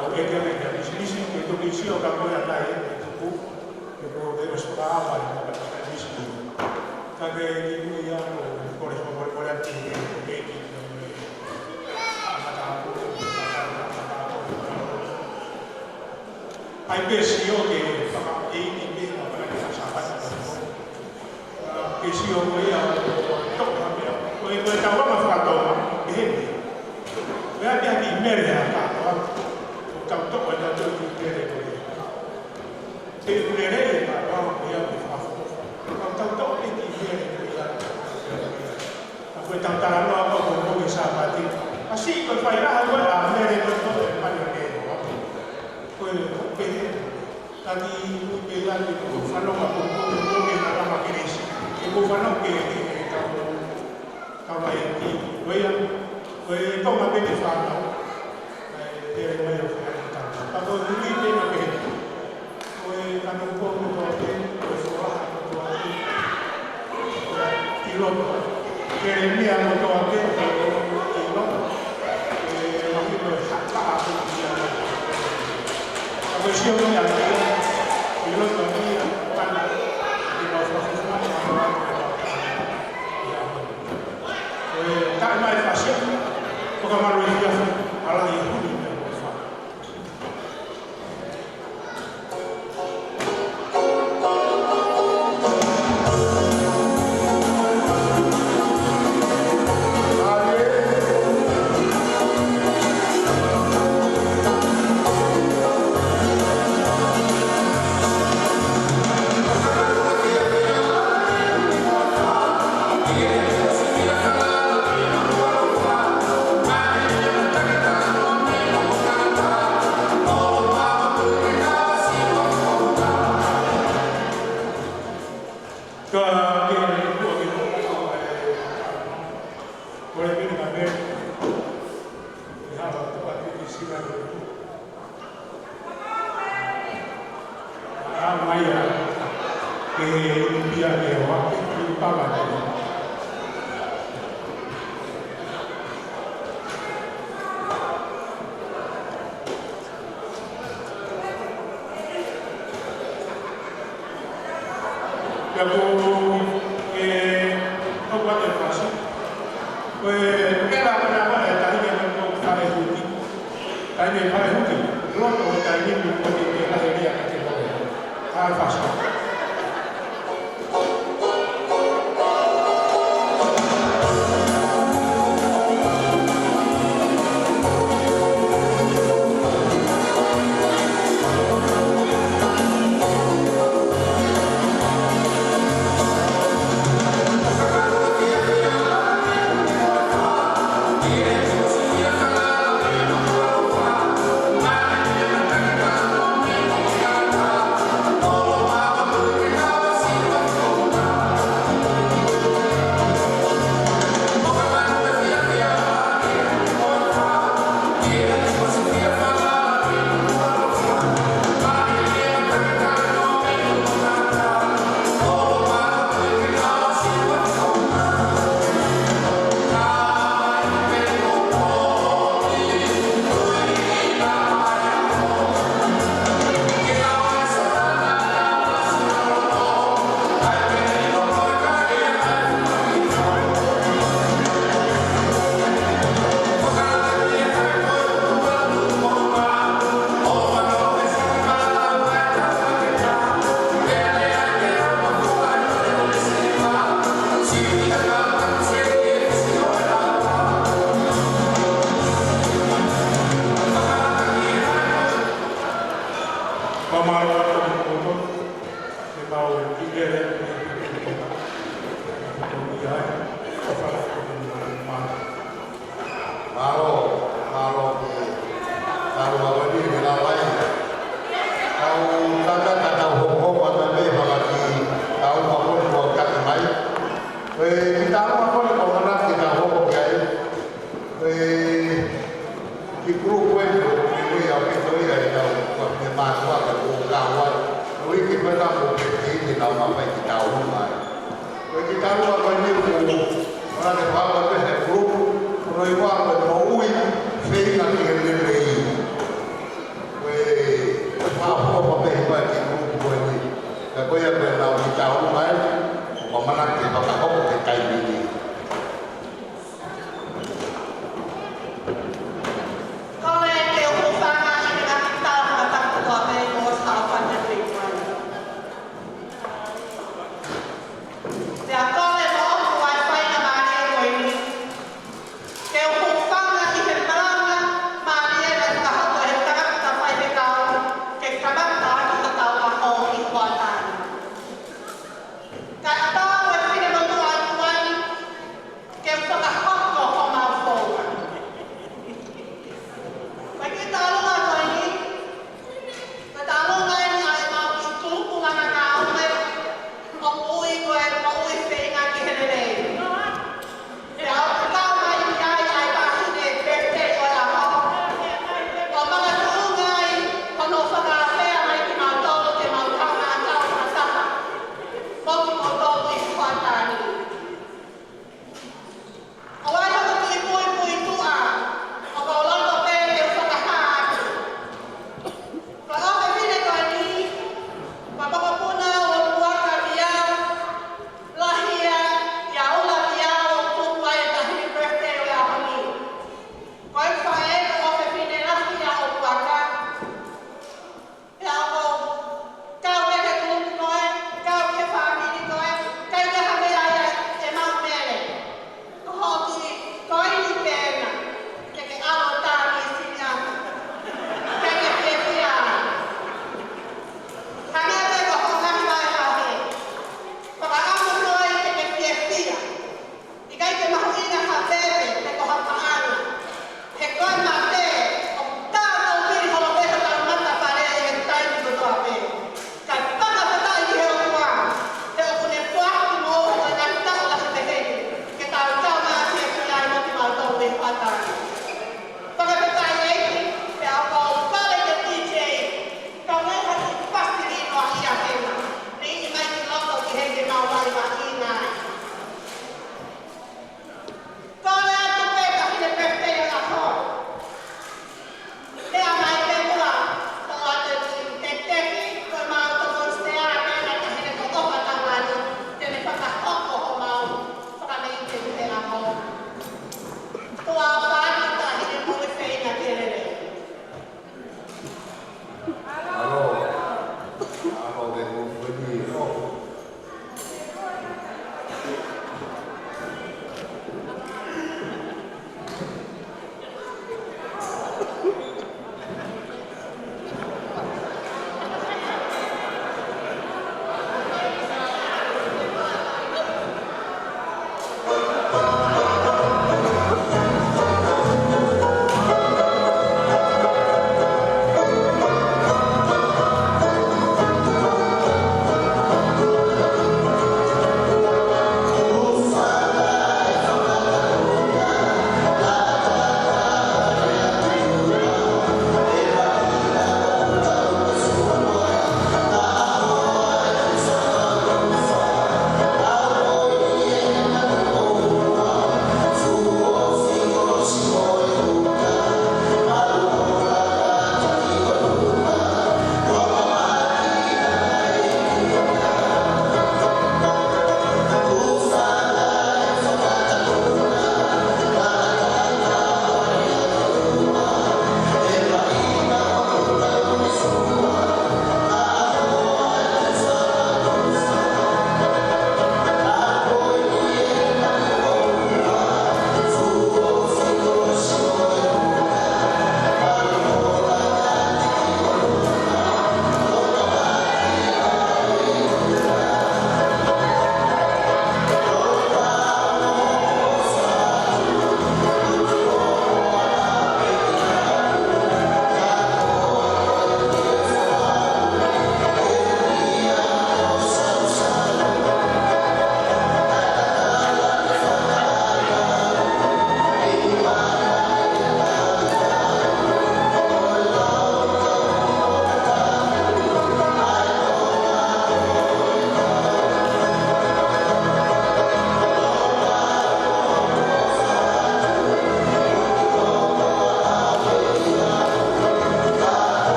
Au e ke me ka pisinisi ke toki sio ka ko e ʻatai e tuku, ke ko te o spa ai na ka pisinisi. Ka ke i ui a ko kole ko kole kole atu ke ke ki ko e amata ko ai pe sio ke fakaʻeiki pe na ka ke sa pata ko. Ke sio ko ia ʻo toʻo ha meʻa. Ko e, ko e tau anga fakatonga, ʻe heni. Meʻa pea ki mele ha kātoa. ʻO tau toʻo e tau toʻo ki mele ko ia. Te mele e kātoa ko ia ke fakafoʻou. Tau tau toʻo e ki mele ko ia. Ka ko e tau talanoa ko ko ko e Sāpate. ʻAsi ko e fai laha ko e ʻa mele ko e ko e pani o ke hoa. Ko e ko e pehē. Taki ui pē ia ke ko fanongo ko ko ko ke na lama kelesi. Ke ko fanongo ke ke ke kau kau ai ki ko ia. Ko e tonga pē ke fānau. ʻE tere mai o fea e tau. Ka ko e ui pē na pē. Ko e kano ko ko ko pē, ko e folaha ko ko pē. ʻI loto. Keremia mo toa ke, ʻi loto. ʻE mahino e haka a ko ia. Ka ko e sio mai a ko ia, ʻi loto ia, pana, ʻi mau fafafana, ʻi a ko e taʻe mai fasia, ko ka malu i fia, ala i huli, Pea ko e, ko e fasi. Ko e, ko e la ko na ko e tahi ke ko fale huti. Tahi ke fale huti. Loto ko tahi ke ko ke ke la he lia ke ke ko. Ka fasi. Mālō, mālō ki he talanoa ko eni, ke lau ai. Tau tata, tau hokohoko atu pē fakaki, tau makoni kuo taki mai. Ko e kiʻi talanoa ko eni ko hana ke tau hoko ki ai. Ko e kiʻi kulupu eni, ko e ui ʻaupito ia ʻetau, ko e mātuʻa ka ko e kau ai. Ko e ui ki pena ko e pē ke nau mafai ke tau mai. Ko e kiʻi talanoa ko eni ʻoku, ʻoku ne pau pē he kulupu, ko hono ʻuhinga ko e moʻui, feinga ki he lelei.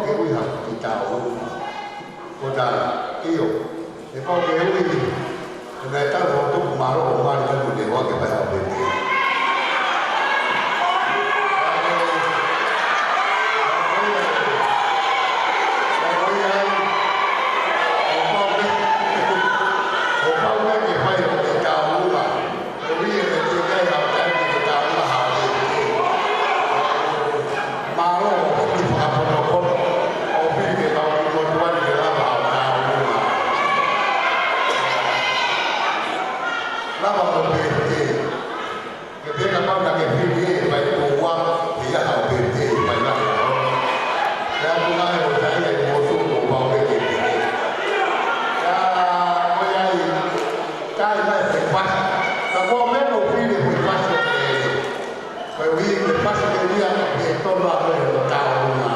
ke ui ha kiʻi tau. Ko tā, ʻio. ʻE pau ke ui, ʻe meʻa tau ʻo tuku mālō ʻo mali ka mune hoa ke fai haʻo pētē. Mālō, ʻoku fili fakapotopoto, ʻoku fili ke tau ki motuani ke lava ʻo tau luna. Lava ʻo pētē. Ke pē kapau naʻa ke fili ʻe fai ʻo ua, ʻe ia ʻo pētē, fai la ʻe ua. Pea ʻoku ngāue ʻo taʻi ʻe motu ʻo pau pē ke pētē. Pea, ko ia ai, kai mai ʻe fasi. Ka ko e meʻa ʻoku fili ʻe fasi ʻo pētē. Ko e ui ke pasi ke lia ke tonu a koe ʻo tau luna.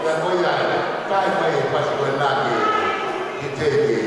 Ia ko ia, kai mai e pasi ko e nā ke, ke te ke.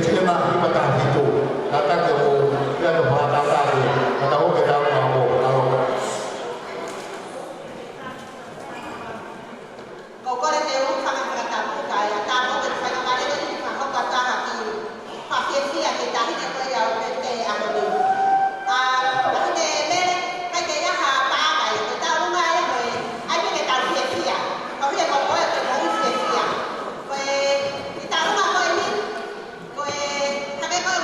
Te ma ki pata hitu, ka ka te o, ia no pa ka ka te, ka ta o ke ta ma o, ka o. Ko kore te u fanga fakatapu ka e a ta mo ke fai ka vale ke ni ma ko ka ta ha ki, pa ke fia ke ta hine ko ia o pe te a mo ni. A, a hine mele, kai ke ia ha pa ka e, ke ta unga e ko e, ai pe ke ta fia fia. Ko fia ko ko e ke mo fia fia. Ko e, ke ta unga ko e ni, ko e, hake ko e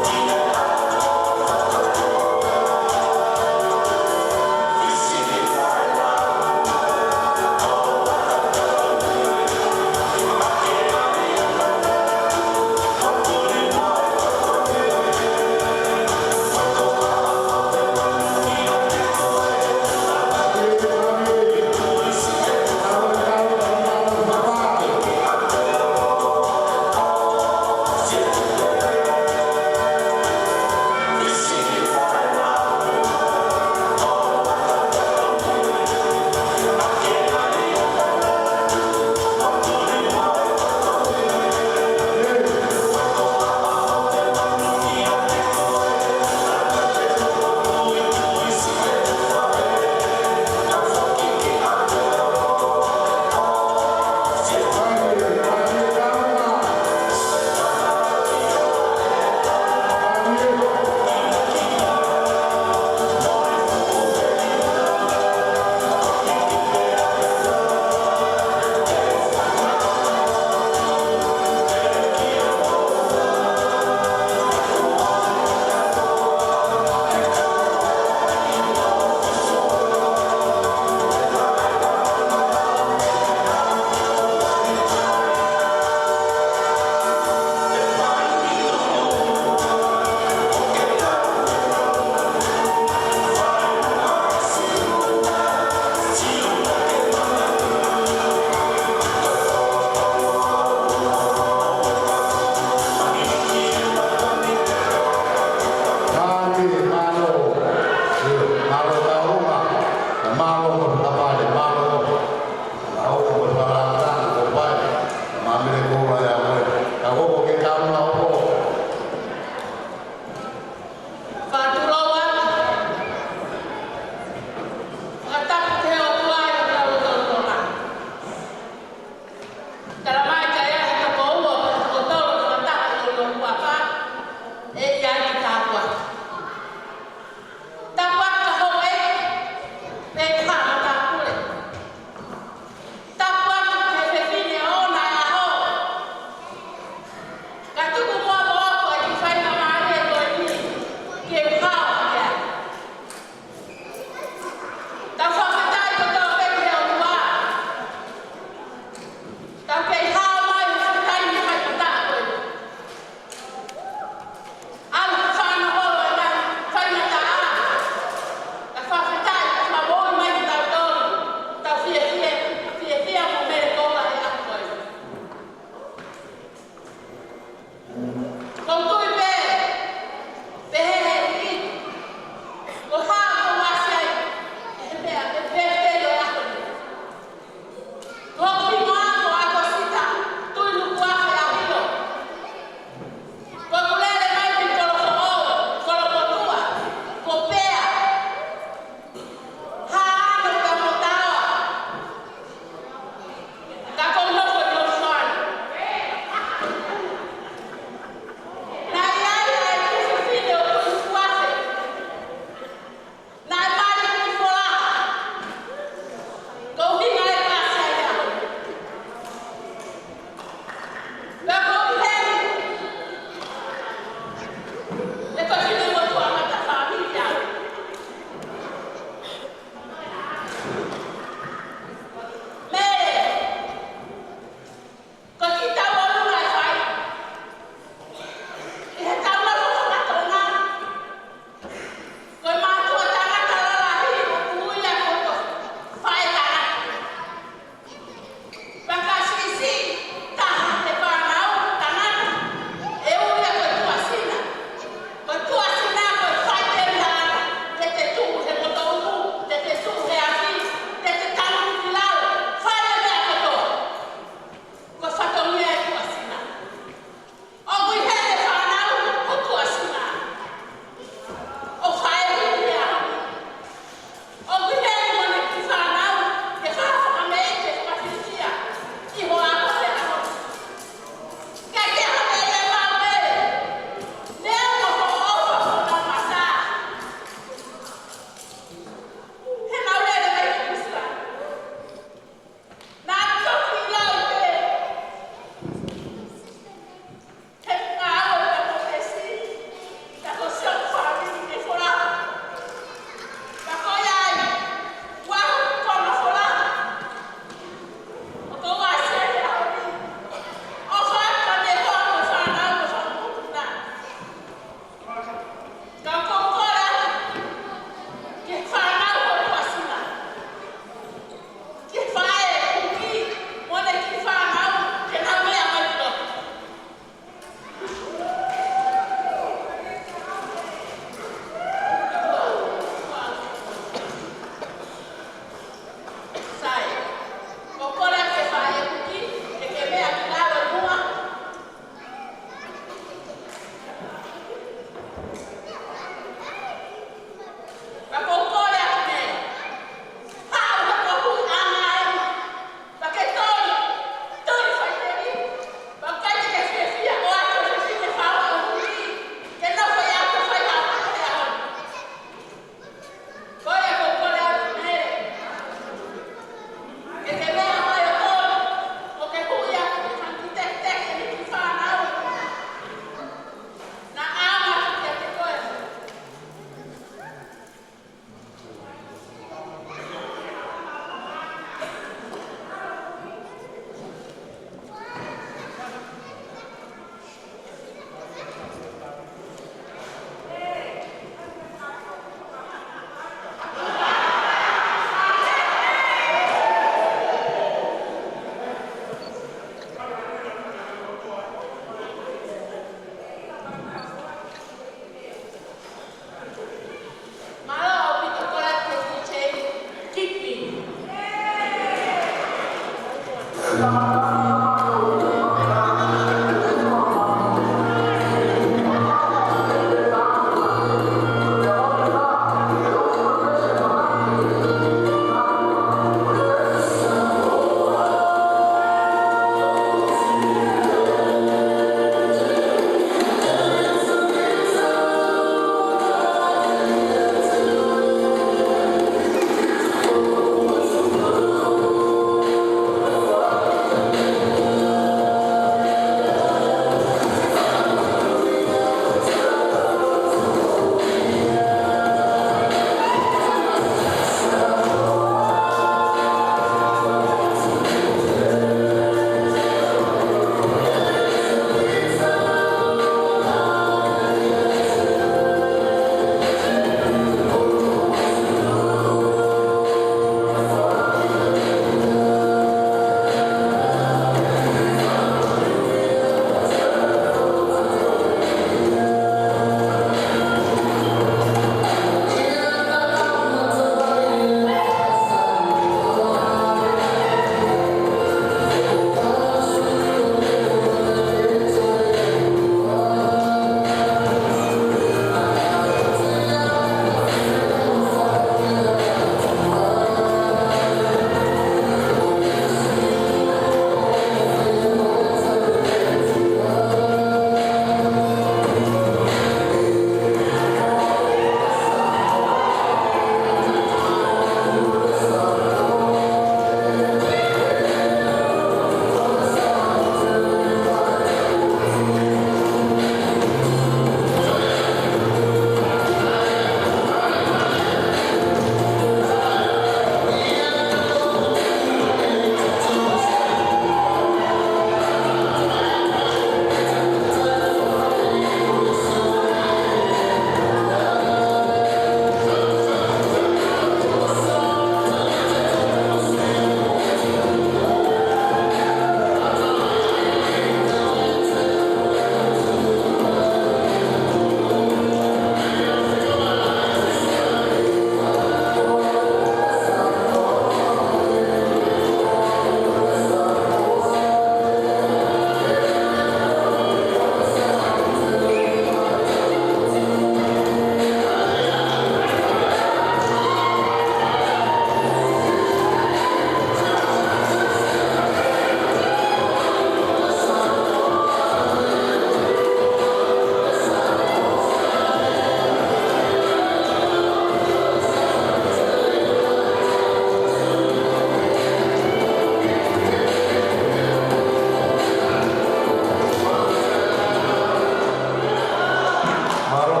Mālō,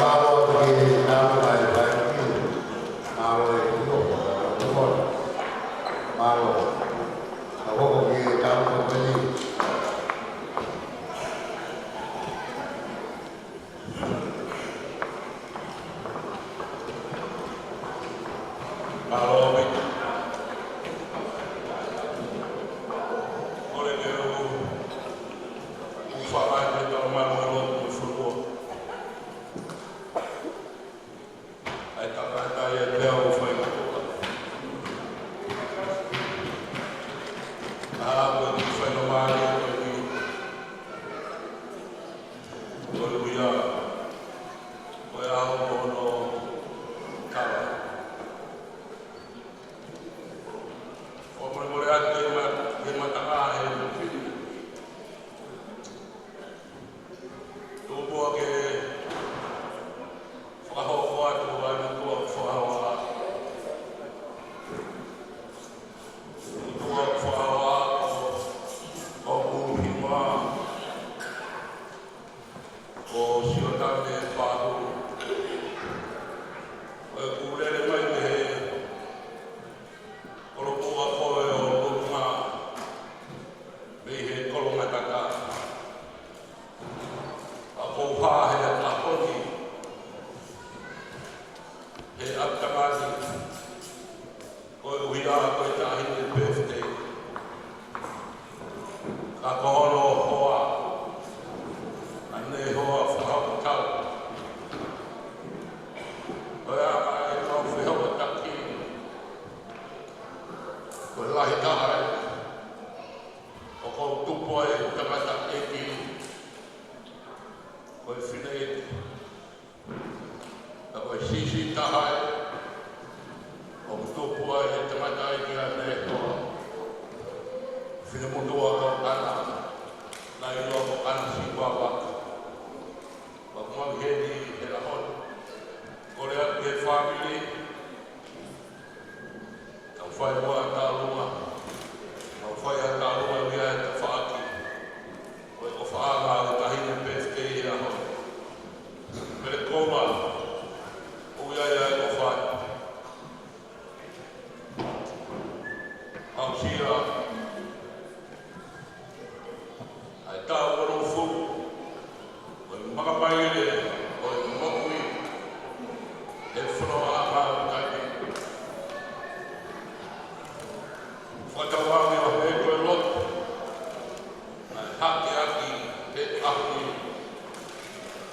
mālō atu ki he tau mai, mai, mālō e kuo, mālō. Ka hoko ki he tau mai. Mālō, Pita. Kole ke u, u faʻa te tau mai mo e lotu mo e fonua. ʻAi takatai e pea o fai kotoa. ʻA ko e fai no mai ko e ni. Ko e uia. Ko e ʻaho ko hono kala. ʻO mole mole atu ke ma, ke ma taka he fili. Tuku muʻa ke fakahoko atu ʻa e motuʻa fakahoa. Motuʻa fakahoa ʻo, ʻo Kuhima. Ko Siotane Pāhulu. ʻOku lele mai mei he kolomuʻa ko ē ʻo Tonga. Mei he Kolongataka. ʻA ko ha he ʻaho ni. He ʻatamani. Koeʻuhi ko e taʻahine birthday. Ka ko hono hoa. ʻAne hoa fakahoa tau. Ko ia ʻa e kau fehokotaki. Ko e lahi taha ē. Ko e tangataʻeiki, ko e fineʻeiki, ka ko e siʻisiʻi taha ē ʻoku tupu ai e tangataʻeiki ʻa Nehoa, Finemotuʻa Kaukana, naʻe ʻiloa ko ʻAna Siuava. Pea ʻoku mau ʻi heni he ʻaho ni, kole atu ki he fāmili, tau fai muʻa ha tālunga. Tau fai ha tālunga ʻi he tafaʻaki ʻo e ʻofaʻanga ʻo e taʻahine birthday he ʻaho ni. Pele Koula, ʻoku ʻi ai ʻa e ʻofa. Aʻusia ʻa e taʻu onongofulu ʻo e makamaile ʻo e moʻui he fononga ʻa e taimi. Fakatauange ʻo hangē ko e lotu naʻe hake ʻaki he ʻaho ni,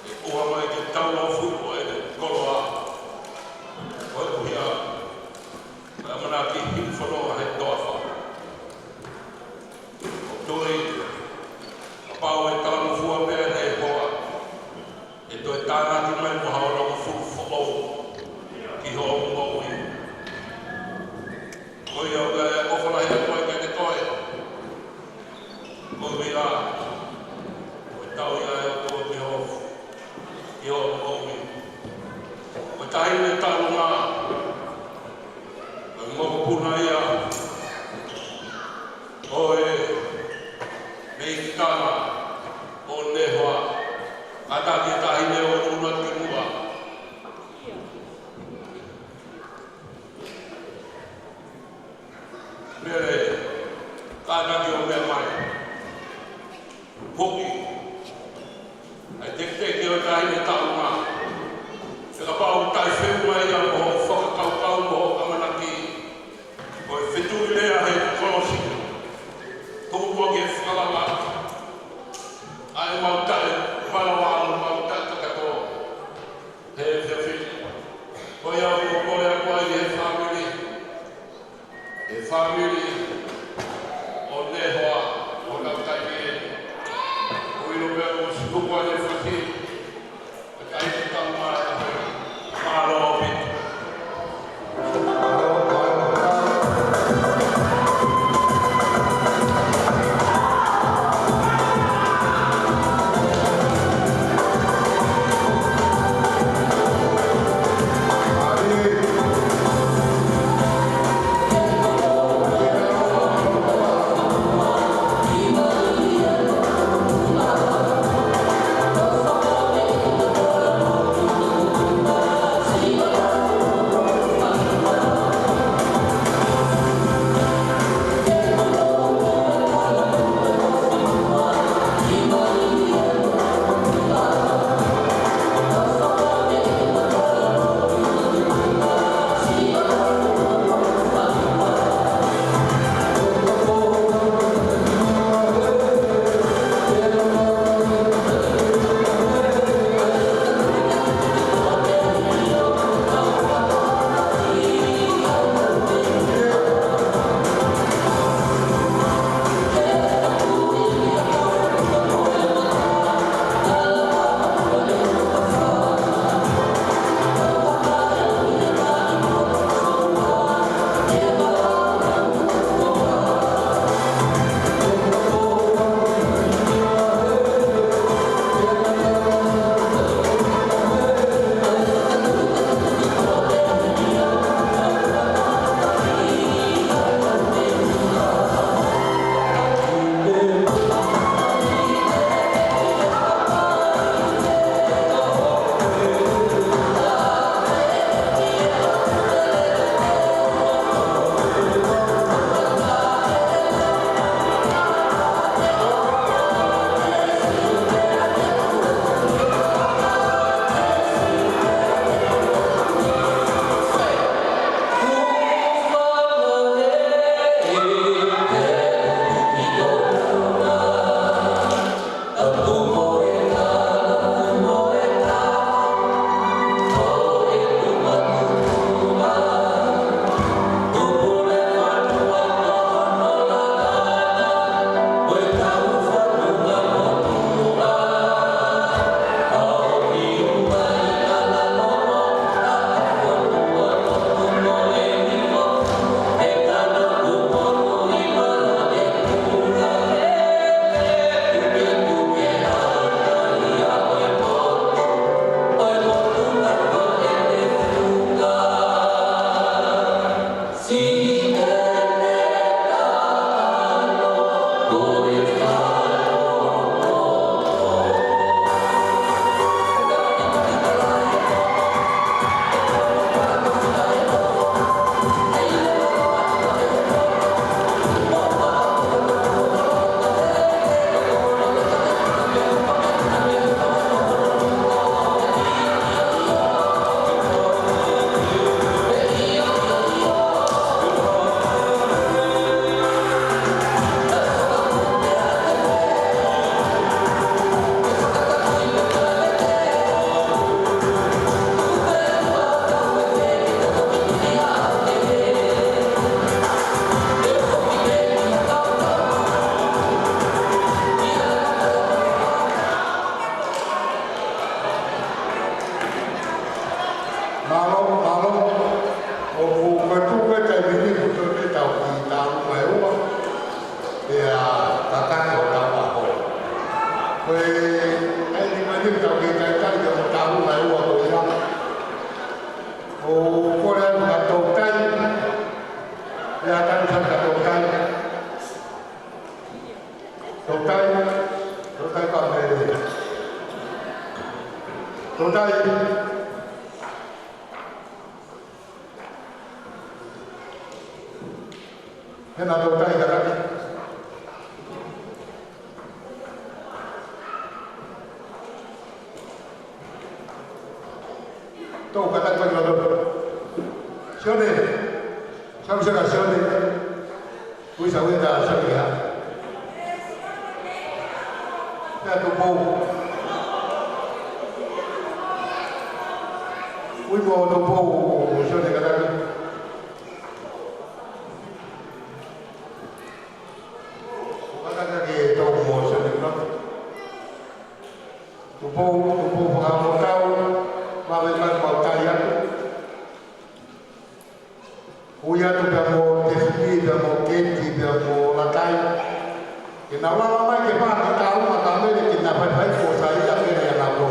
ʻe ʻoua mai ke tau lau fuʻu ʻo e koloa, koeʻuhi ko e ʻamanaki hili fononga he toafa. ʻOku tui, kapau ʻe talangofua pē ʻa Nehoa, ʻe toe tānaki mai mo ha onongofulu foʻou ki hoʻo moʻui. Ko ia ʻoku ʻofa lahi atu ai kiate koe, koeʻuhi ko e tauhi ʻa e ʻOtua ki hoʻo, ki hoʻo moʻui. Ko e taʻahine taʻu nā, ko e mokopuna ia ʻo e meikitanga ʻo Nehoa, kātaki e taʻahine ʻo ʻUna ki muʻa. Pele, kātaki ʻo meʻa mai. Poki ʻa e tekiteki ʻo e taʻahine taʻu nā. He kapau ʻe taʻefeʻunga ia mo hoʻo fakakaukau mo hoʻo ʻamanaki, ko e fetuʻu lea he kolosi, tuku muʻa ke fakalava ʻa e mau taʻe malava mo mau taʻe kakato he efiafi ni. Ko ia ʻoku ou kole atu ai he fāmili, he fāmili ʻo Nehoa, ʻo nau kai pē eni. ʻOku ʻilo pē ʻoku siʻi kupu ʻa e fasi, ʻe kai te tau mai, mālō ʻaupito. Ia, tanu saka, tautai. Tautai. Tautai ka me. Tautai. Hena tautai ka taki. Tau ka taki mai lalo. Sione. Sione, Sione, Sione. Ui sa ui ta Sione ha. Pea Tupou. Ui mo Tupou, Sione ka taki. Ka taki ke tau mo Sione ka. Tupou, Tupou Fakamoutau, vave mai mau tai atu. Ui atu pea mo Tefili, pea mo Keti, pea mo Lakai. Ke nau lava mai ke pā ki Tauma ka Mele ke na faifai ko sa ia Mele ia na ko.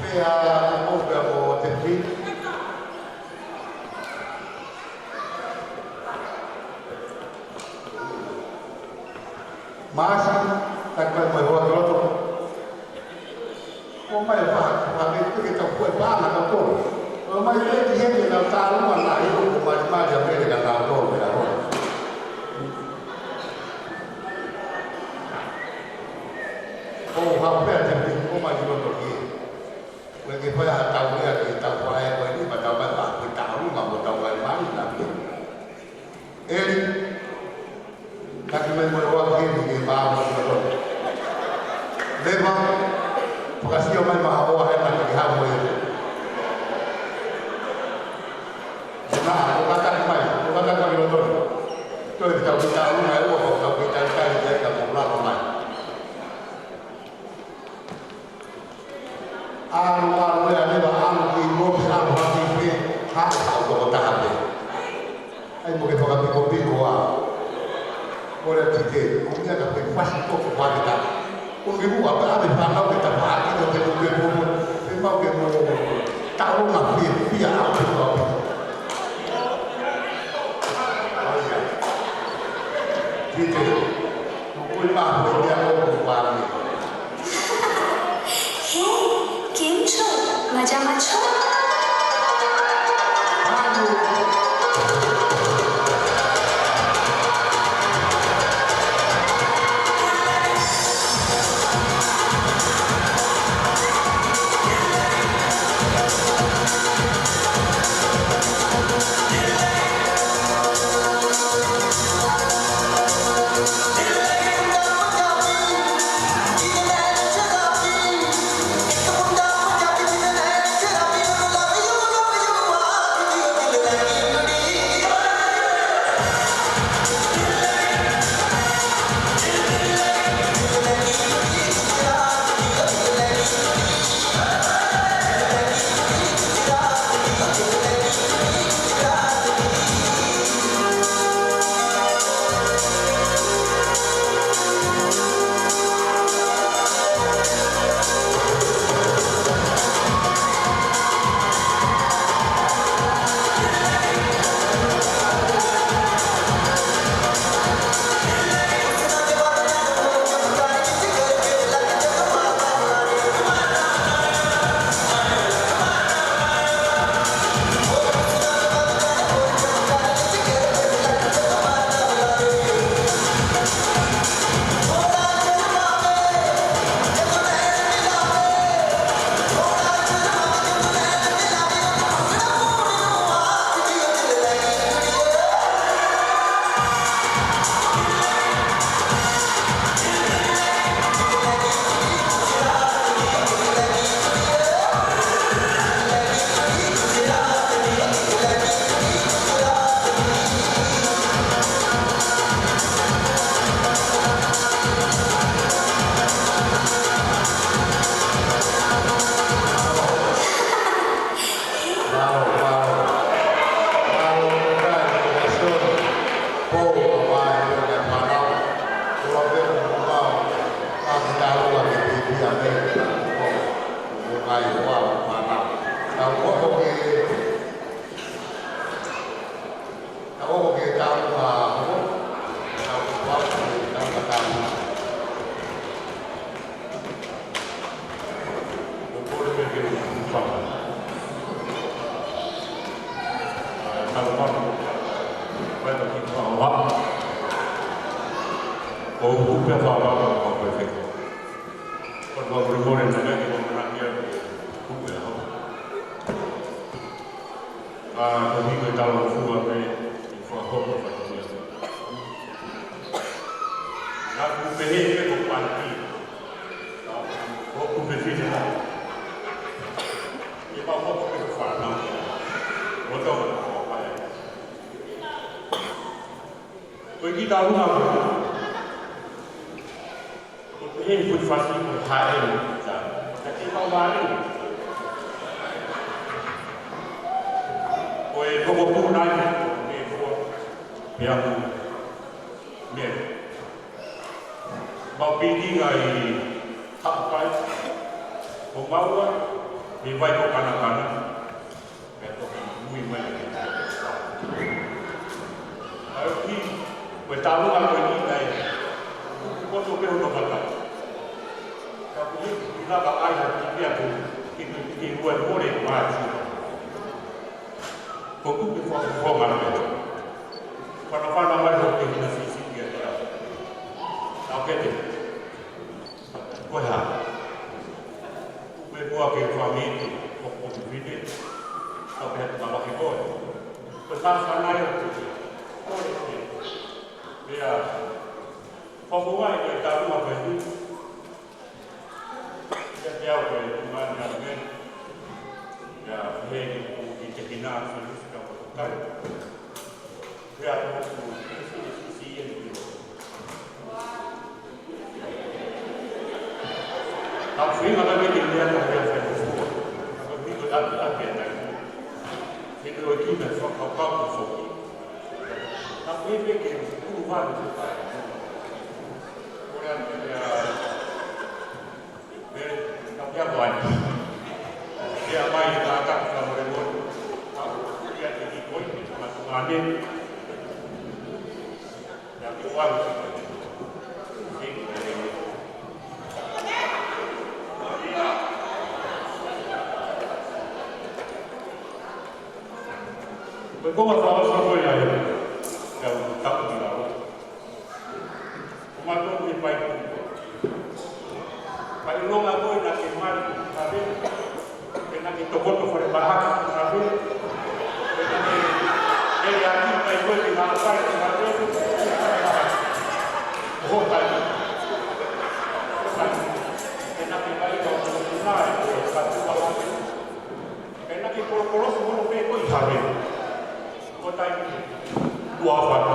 Pea ko pea mo Tefili. Masi, taki mai mo e hoa ki loto. Ko mai e paha, paha me tuke tau kue paha na ka ko. Ko mai e ki heke na ta luma na i ko mai mai a Mele ka na ko me a ko. Ko ha pea te ko mai ki loto ki. Ko e ke fai ha tau mea ki tau fai ko e ni ma tau mai paha ki ta luma mo tau mai mai na ki. Eli, taki mai mo e hoa ki heke ke paha mo ki loto. Leva, fakasio mai ma hoa he na ki ha mo e. Na, ko ka taki mai, ko ka taki mai ki loto. Toi tau ki ta luma e hoa, ko tau ki ta kai, kai ka mo lava mai. Alu, alu, e a leva, alu ki loto, alu hake pē, hake au toko taha pē. Ai mo ke fakapikopiko a. Ko le tite, ko mea ka pe fasi toko fakita. Ko ke mua, pe ave whanau ke ta whaki, ko te mo ke mo, pe mau ke mo, tau ma fie, fia au te kua piko. Ai, ai. Tite, ko kui ma, ko mea ko ko wani. Hey, કેમ છો? મજામાં છો? Fakamolemole naʻe ʻikai ke u ʻamanaki au ke tuʻu he ʻaho. Ka ko e hiko e talangofua pē ʻi he fakahoko e fatongia. Naʻa ku pehē pē ko e pāti. Ko hoku fefine mo. ʻE pau hoko pē ko e fānau. Ko e tau ko e pāti. Ko e kiʻi talanoa ko ē. Ko e pehē ʻe he foʻi fasi ko e hāʻele, tā. Ka te kau vālele. Ko e mokopuna ia, ko e meʻa ko ē, pea mo meʻa. Mau pilinga ʻi Haʻapai, ko maua, ʻi vai ko Kanakana. Pea toki mui mai. ʻA ia, ko e talanoa ko eni naʻe kupu koto pē hono mata. Ka ko e hiki lava ai ha kiʻi meʻa ko e, ke, ke, ke ua mole mātiu. Ko e kupu ko e fakafofonga pē. Fanafana mai hoʻo kehina sisi kia te au. Tau kete. Ko e hā? Kupu pē muʻa ke fāmili, ko e fefine, ka pehē atu ka laki koe. Ko e fānau ia ʻo te. Ko e te. Pea, fakafofonga ʻi he talanoa ko eni. Ia te au ko e tungane a me. Ia, he ni kupu ki te kina, se lusi ka ko kai. Pea ko hoku sisi eni ki lo. Ka feinga ka meke mea ka mea fai ko fua. Ka ko miko atu atu e tai. He ko e kina fakapapau ko foki. Ka ko e meke ulu vale ko tai. Ko e atu e Mele, ka pea ko ai. Pea mai ka ka ka mole mole. Ka ia te ki koi, ma tu ane. Ia ki wau. Ko e konga fakaʻosi ko ia ia. Ia u tapu ki lalo. Ko mātou ʻi he pai. Pai longa ko ē naʻa ke mali ki Havea. Ke naʻa ke tokoto fale mahaki ki Havea. Ke naʻa ke ʻele atu pai ko ē ki Haʻapai ki Havea. Ko hoʻo taimi. Ko hoʻo taimi. Ke naʻa ke pai ka o tuna e ko e katu Havea. Ke naʻa ke kolokolo hono pē ko ē ʻi Havea. Ko e taimi. Ua fana.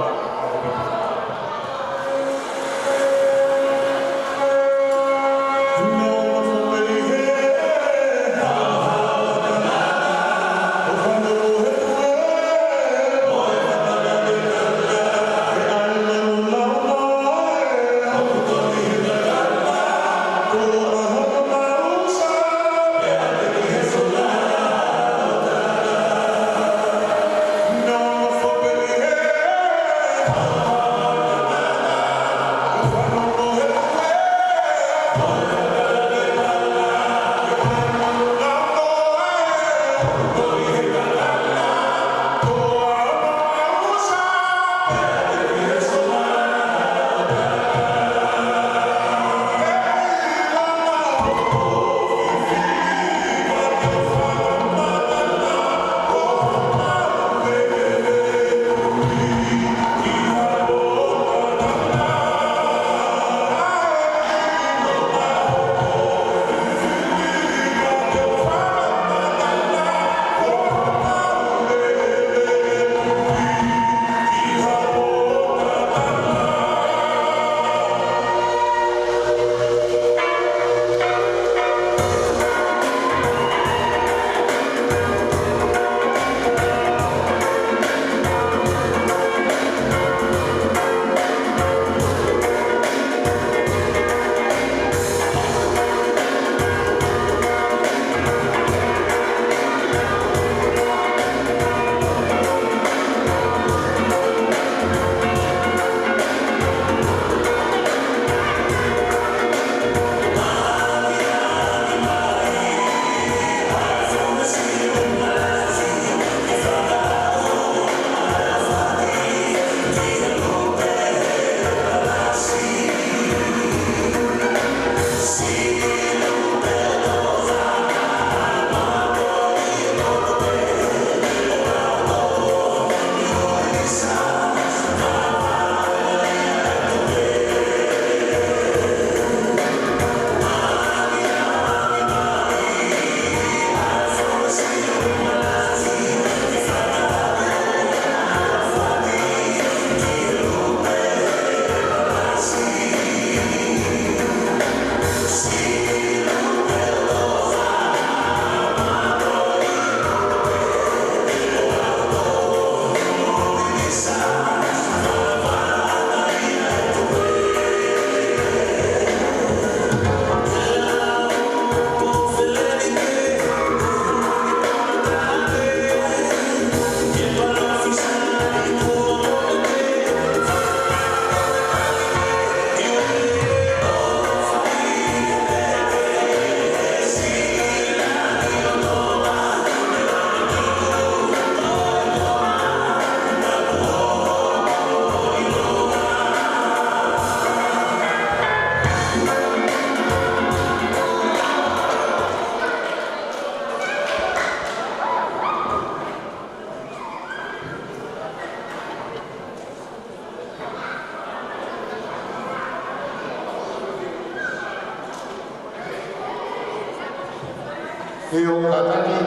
ʻIo, kātaki,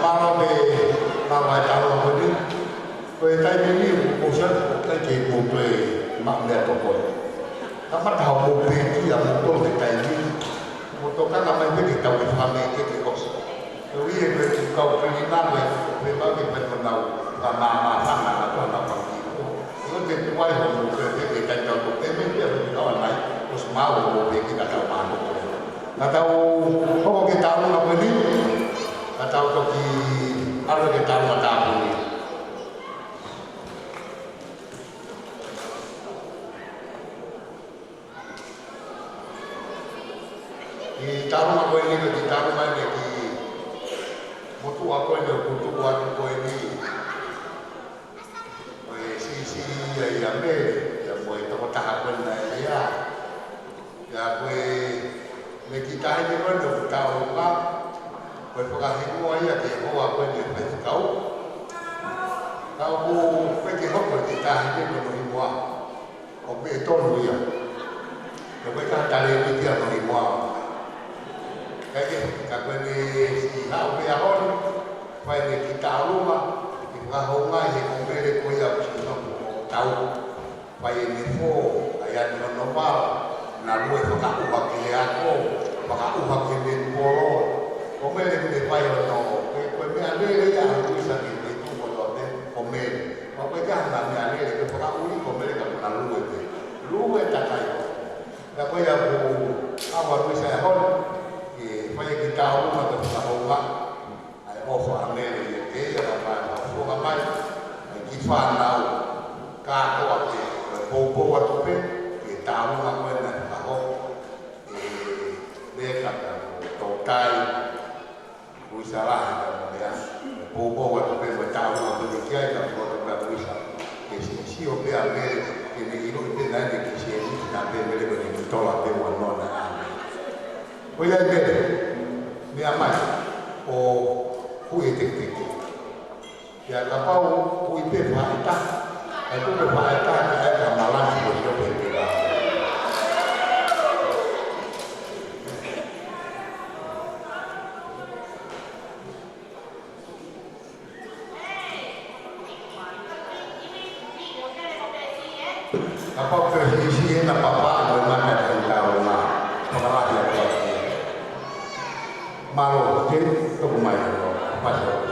mālō pē, mālō e tau ko eni. Ko e taimi ni, ʻoku ou sio atu ʻoku ʻikai ke u toe maʻu meʻatokoni. Kamata hoʻomou pekia moutolu he taimi ni. Mou tokanga mai pē ke tau ʻi fame ke ke ʻosi. Ko ia ko e kau kilinga ko e, ko e pau ke pau nau, ka mā, mā, fanga, ka tō, nau pau ki. Ko e te tuai hoʻomou pē, pē ke tai tau ko e pē, pē, pē, pē, kau anai, ʻosi maʻu hoʻomou pē ke ka tau mā, ko e. Ka tau, hoko ki he tālunga ko eni, ka tau toki ʻalu ki he tālunga tāpuni. Kiʻi tālunga ko eni, kiʻi tālunga eni ki he motuʻa ko eni ʻoku tuʻu atu ko eni. Ko e siʻisiʻi ia ʻia Mele, ia mo e tokotaha ko eni naʻe lea. Ia ko e, mei he kiʻi taʻahine ko eni ʻoku tau ʻunga, ko e fakahingoa ia ki he hoa ko eni ʻo e faifekau. Ka ʻoku ʻikai ke hoko e kiʻi taʻahine ko eni ʻo hingoa. ʻOku pē tonu ia. Ko e meʻa ka tale ni kia no i moa. Kae kehe, ka ko eni siʻi haʻu pē ʻaho ni, fai ʻene kiʻi tālunga, ʻi fakahoungaʻi he ko Mele ko ia ʻoku siʻi nopo ʻo tau. Fai ʻene fō, ʻai atu hono vala, na lue fakaʻuha ki he ako, fakaʻuha ki he netipolo. Ko Mele ʻoku ne fai hono, ko e, ko e meʻalele ia ʻa Luisa ki he tuʻu ko Lote, ko Mele. Ka ko e ka na meʻalele, ko e fakaʻuli ko Mele ka na lue pē. Lue takai o. Ka ko ia ʻoku ʻalu atu Luisa he ʻaho ni, ke fai e kiʻi tālunga ke fakahoungaʻi ʻa e ʻofa ʻa Mele ia ke ia ka mai, ka foka mai, ʻa e kiʻi fānau, kātoa pē, ko e poupou atu pē, ke tālunga ko ena fakahoko, ʻe, Mele ka ko Toutai, Luisa lahi ka mo lea. Poupou atu pē mo e tālunga ko eni ki ai ka mo atu pē Luisa. Ke siʻisiʻi pē ʻa Mele, ke ne ʻilo pē naʻe ne ki se ni ki na pē Mele ko eni ki tola pē ua nona ʻa Mele. Ko ia Mele, meʻa mai, ʻo hui e teketeke. Ia kapau hui pē faʻahitaha, ʻe tuku faʻahitaha ka e ka malani ko sio pē pē la. Kapau ke siʻisiʻi ena papa ko e maka e kautau ma. Fakalahi atu atu. Mālō, ke toku mai atu. Pasi atu.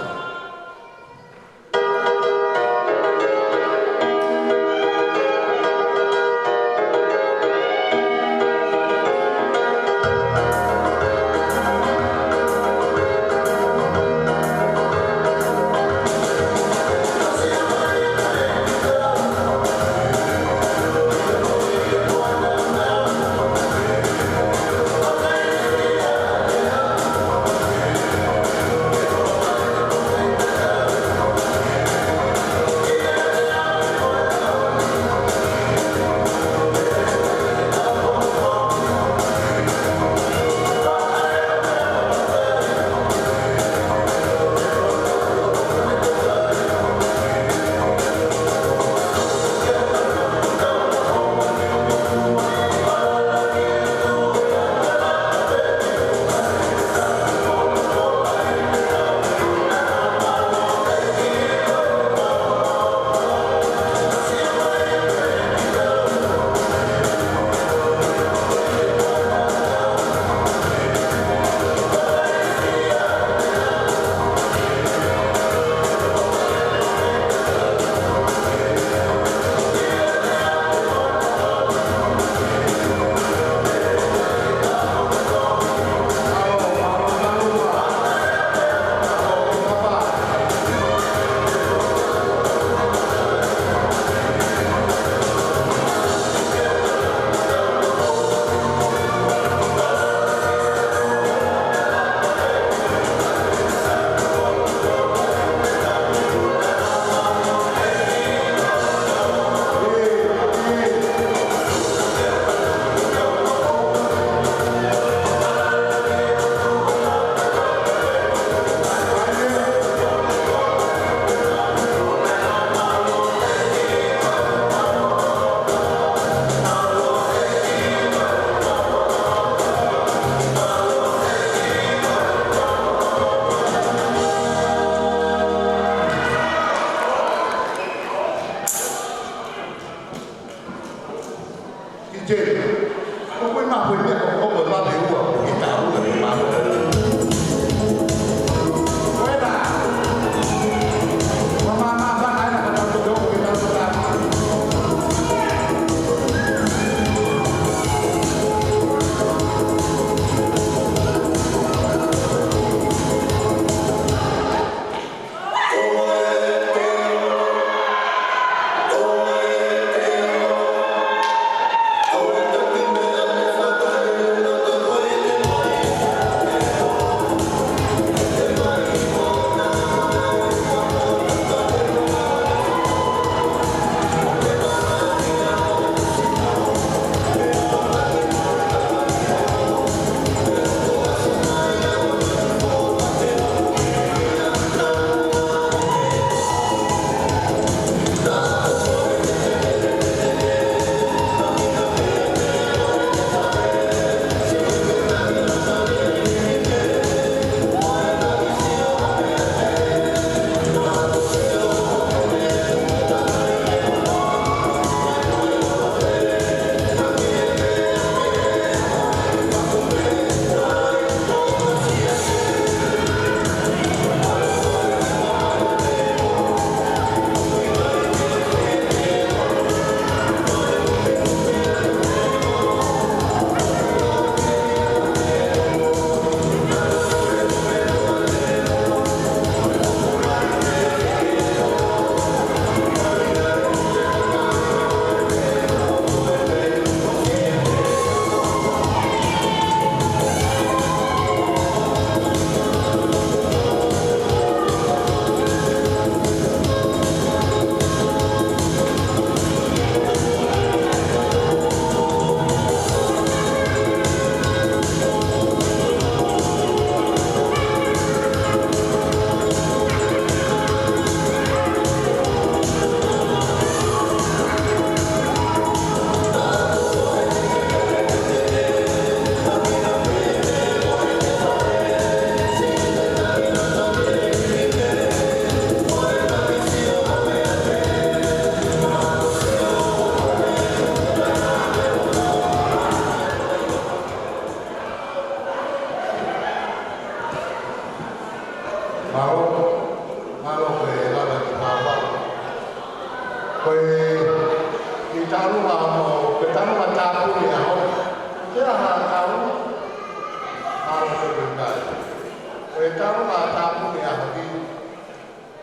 Ko e tau ka tapu e aho ni,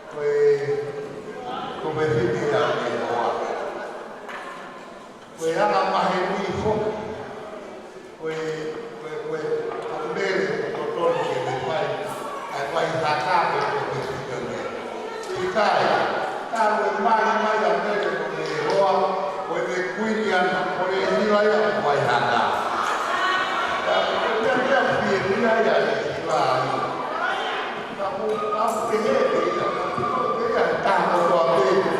ko e, ko e fiti a e hoa. Ko e anga maheni foki. Ko e, ko e, ko e, ko e mele ko tonu ke ne fai, ʻa e fai haka ko e ko e fiti a ne. ʻIkai, ka ko e mali mai a mele ko e hoa, ko e kuini ana, ko e ni lai a fai haka. Ka ko e mea mea fie ni ai a e fai. Ka mo, ka mo ke he, ke ia, ka mo ke ia, ka mo ke ia, ka mo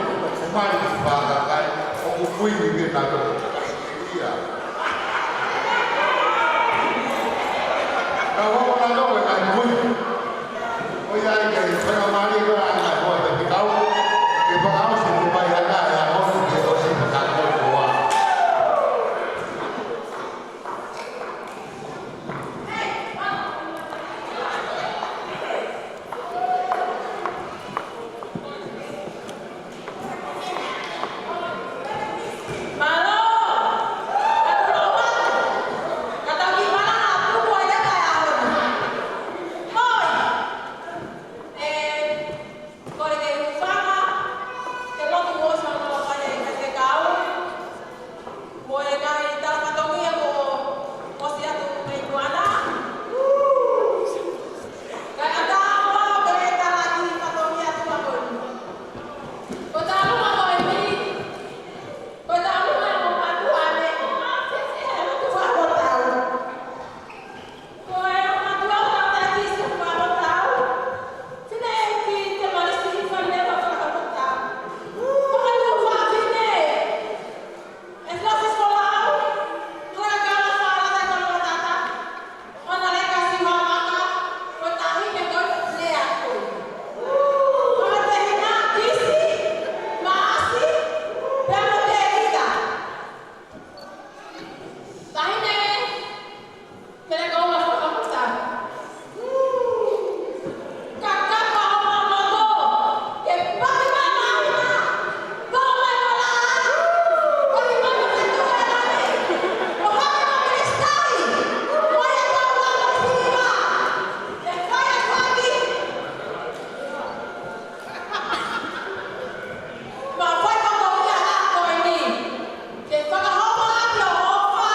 ke ia, ka mo ke ia. Ka mo ke ia, ka mo ke ia. Ko ia ai, ke fakamālō ko ā, ko ā te kau, ke fakaʻosi te mai ana, e ako, ke ʻosi fakakoloa. Kole ke hūfanga, ke lotu ʻosi ʻa e faifekau, mo e ngaahi tala fatongia kuo ʻosi atu mei tuʻa na. Kae ʻatā muʻa ke tala ki he fatongia tuʻa ko eni. Ko e taʻu ko eni, ko e taʻu mo e mātuʻa ne, he lotu fakakotau. Taʻahine, pele kau ma fakamuta. Kakapa o ma moto, ke paki mai mai ma. Pau mai ma la. Paki mai ma te tu e la ni. O hake ma Kristai. Mai e kau la ma siva. Ke fai e faki. Ma fai ma kau ia la ko eni. Ke fakahoko ʻaki ʻo ʻofa.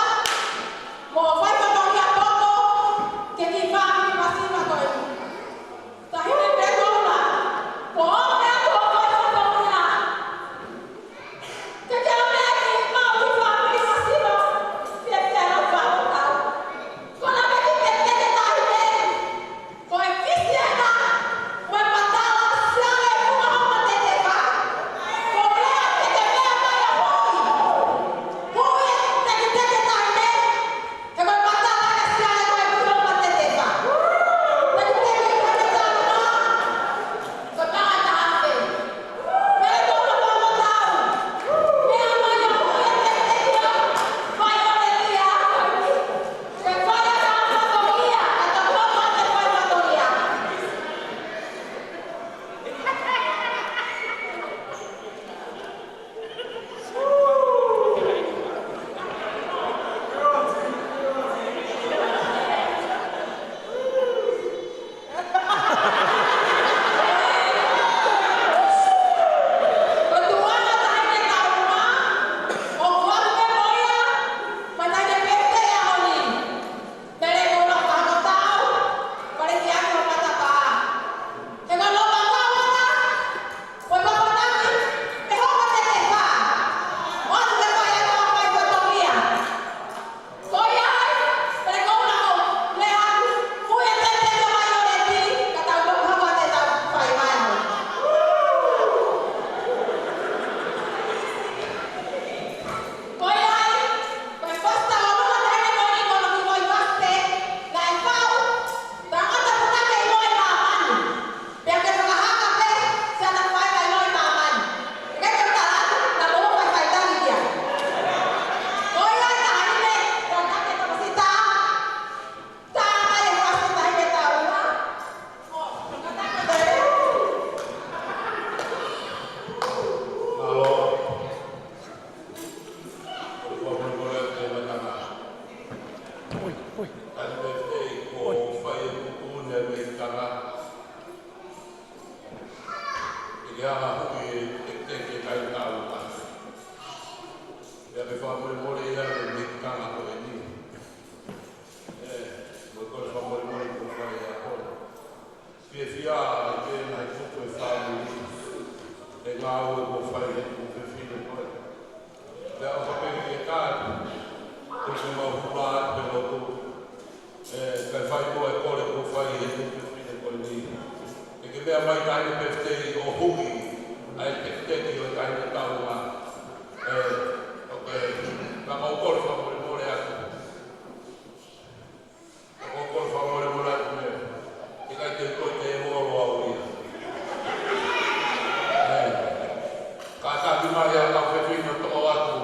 Mo fai fatongia poto, ke ki fāmili masiva ko eni. Taʻahine Petola, ko e meʻa ko e fai fatongia. Ke ke ʻomai ki mau ki fāmili masiva, ke ke lau fakakotau. Ko na me ki te te te taʻahine. Ko e fisi ena, ko e matala siale ʻi he funga hoʻo matetefa. Ko e lea ke ke lea mai ʻo hoi. Hoi e teketeke taʻahine, he ko e matala ena siale ko e funga hoʻo matetefa. Teketeke ko e matala, ko e panga tafe. Pea ko na panga tau. Lea mai ʻo hoi e teketeke, fai ʻo lea. Pele ko na fakakotau, pele ki atu matapā. He ko na fakakotau, ko e makonaki, ke hoko te te fa. ʻOatu te fai atu ʻa fai fatongia. Ko ia ai, pele ko na ko, le atu, ui e te te te mai ʻo le ti, ka tau no hoko te tau fai mai mo. Ko ia ai, ko e foster ʻo Luma Taʻahine Moʻoni ko hono kiʻi foʻi faste, naʻe fau, tangata putake ʻi Moʻe Māmani. Pea ke fakahaka pē, siana fai mai Moʻe Māmani. Ke ke tala atu, na mo fai fai tangi ia. Ko ia ai taʻahine, ko e take tokosita, tā mai e faste taʻahine taua. ʻO, ko e take tokosita. Mālō. Happy birthday, ko fai e kupu ne mei tanga. Pea ka huki e teketeke e kāinga ʻo e ʻaho. Pea ke fakamolemole ia ʻi he meʻa ko eni. ʻE, mo e kole fakamolemole ko e fai ʻa e ʻaho. Fiefia ai pē ʻa e tuku e fāmili. ʻE ngāue kuo fai ʻe he tuofefine ko ē. Pea ʻofa pē ki he kāinga, tuku mau hula atu pē lotu. ʻE, kae fai mo e kole kuo fai ʻe he tuofefine ko eni. ʻE ke meʻa mai taʻahine pefitei ʻo huki ʻa e teketeke ʻo e taʻahine taʻu mā. ʻE, ʻoku ou kole fakamolemole atu. ʻOku ou kole fakamolemole atu mei he ʻikai te u toe tēvolo au ia. ʻE, kātaki mai ʻa e kau fefine ʻo toʻo atu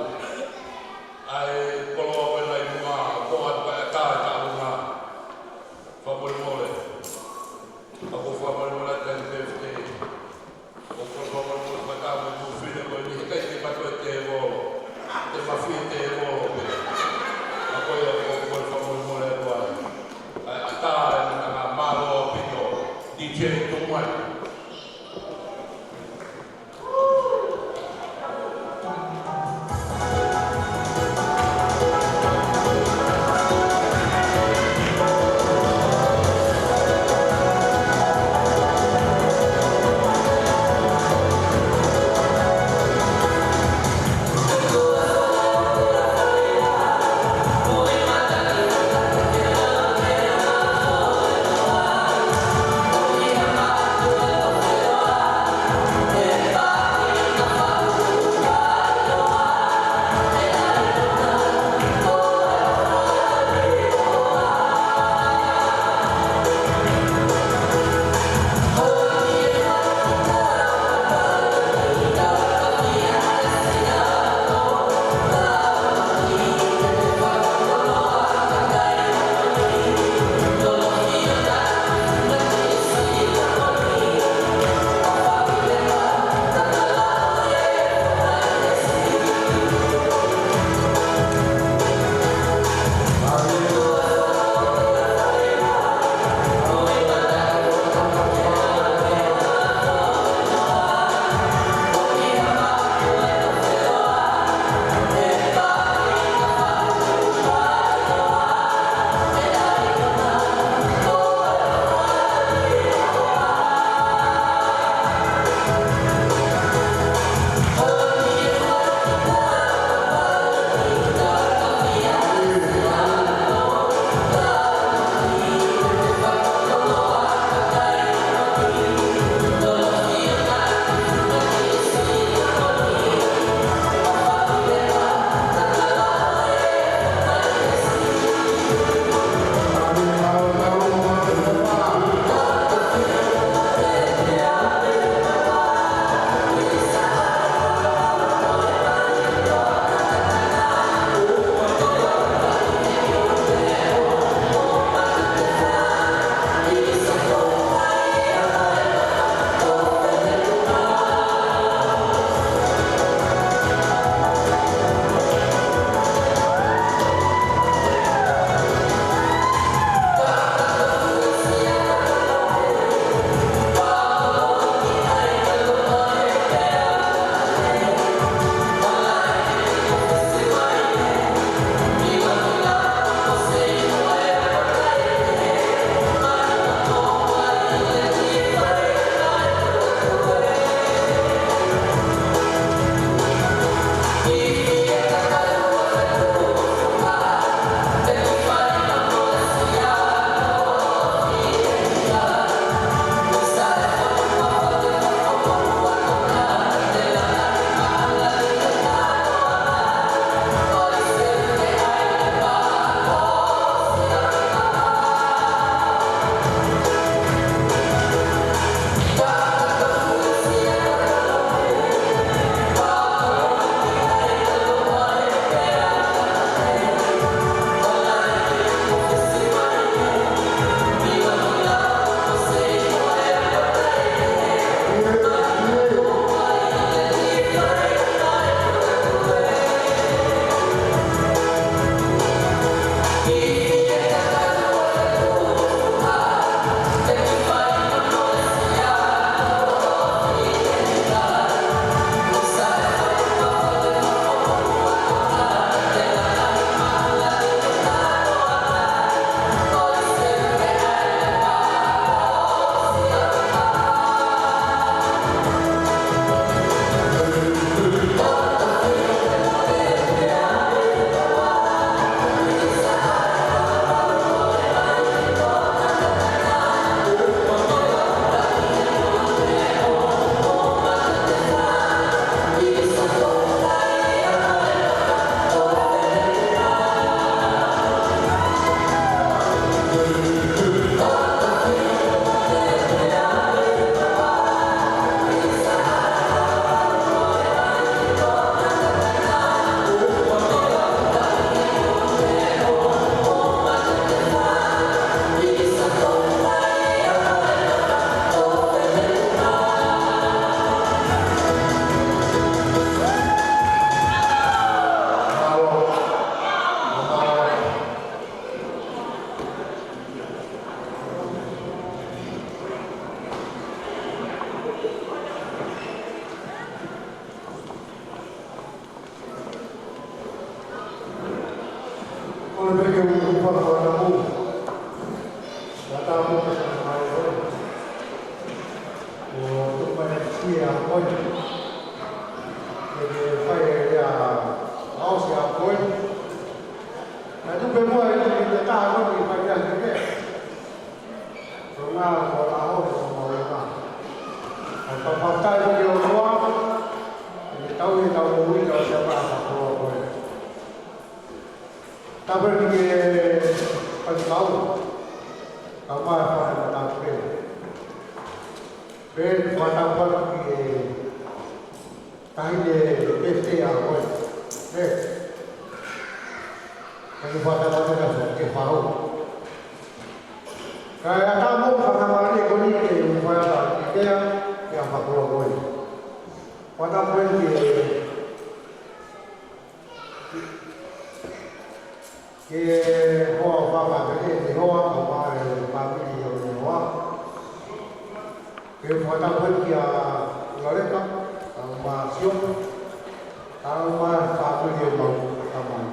ʻa e koloa ko ena ʻi muʻa, toʻo atu kae ʻatā e taʻu mā. Fakamolemole. ʻOku ou fakamolemole atu ʻi he pefitei. ʻOku ou kole fakamolemole atu mei he tuofefine ko eni, he ʻikai te ma toe tēvolo. Te ma fie tēvolo pē. Ka ko ia ʻoku ou kole fakamolemole atu ai. ʻAi, ʻatā e ngataʻanga, mālō ʻaupito. DJ tuku mai. Ke u fakafangamu. Naʻa tau mo ka sa mai ko. ʻO tuku mai e tia ko. Ke ke fai e ia ʻo si a ko. Naʻa tuku pē mo e tuku ke tā ko ke fai ia ke ke. Ko ngā ko la ho ko mau e ngā. Ka ka fakai ko ke o noa. Ke tau e tau mo i tau se pa ko ko. Tapu ki he Faifekau, kae ʻumaʻā e fale matāpule. Pea fakatapu ki he taʻahine pēfē ʻa koe. Pea, kae fakatapu ki he fau. Kae ʻatā mo fakamālō ko eni ke u fai atu ki he ʻEiki, ke a fakolo koe. Fakatapu ki he Ke hoa o fanga pele, ke hoa, kae ʻumaʻā e fāmili ʻo e hoa. Ke fakatapu kia Laleka, kae ʻumaʻā Sio, kae ʻumaʻā e fāmili ʻo mau tamai.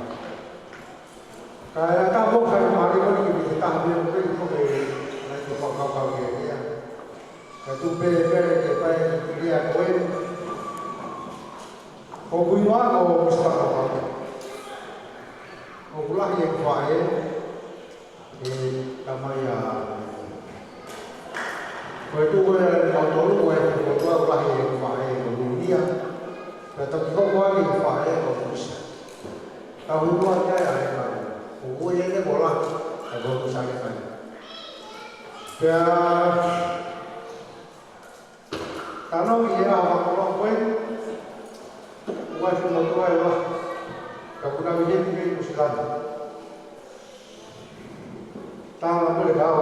Kae ʻatā mo fakamālō ko eni ki he taha pē ko eni ko e nai ko fakakaukau ke ia. Ka tuku pē pele ke fai ki lea ko ē. ʻOku ʻi ai ko Misita Kaka. ʻOku lahi e faʻē, e tamai ʻa. Ko e tuʻu ʻa e kau tolu, ko e kotoa ʻoku lahi e faʻē ko Lunia. Pea toki hoko ʻa e faʻē ko Misa. Ka hui noa te ai ʻa e kau. ʻOku ʻi ai e kola, ka ko Misa ke fai. Pea Tano ki he ʻaho fakakoloa ko ē, ua ki motu ai ua, ka kuna mi he ki Nuʻu Sila. Tala mo le kau,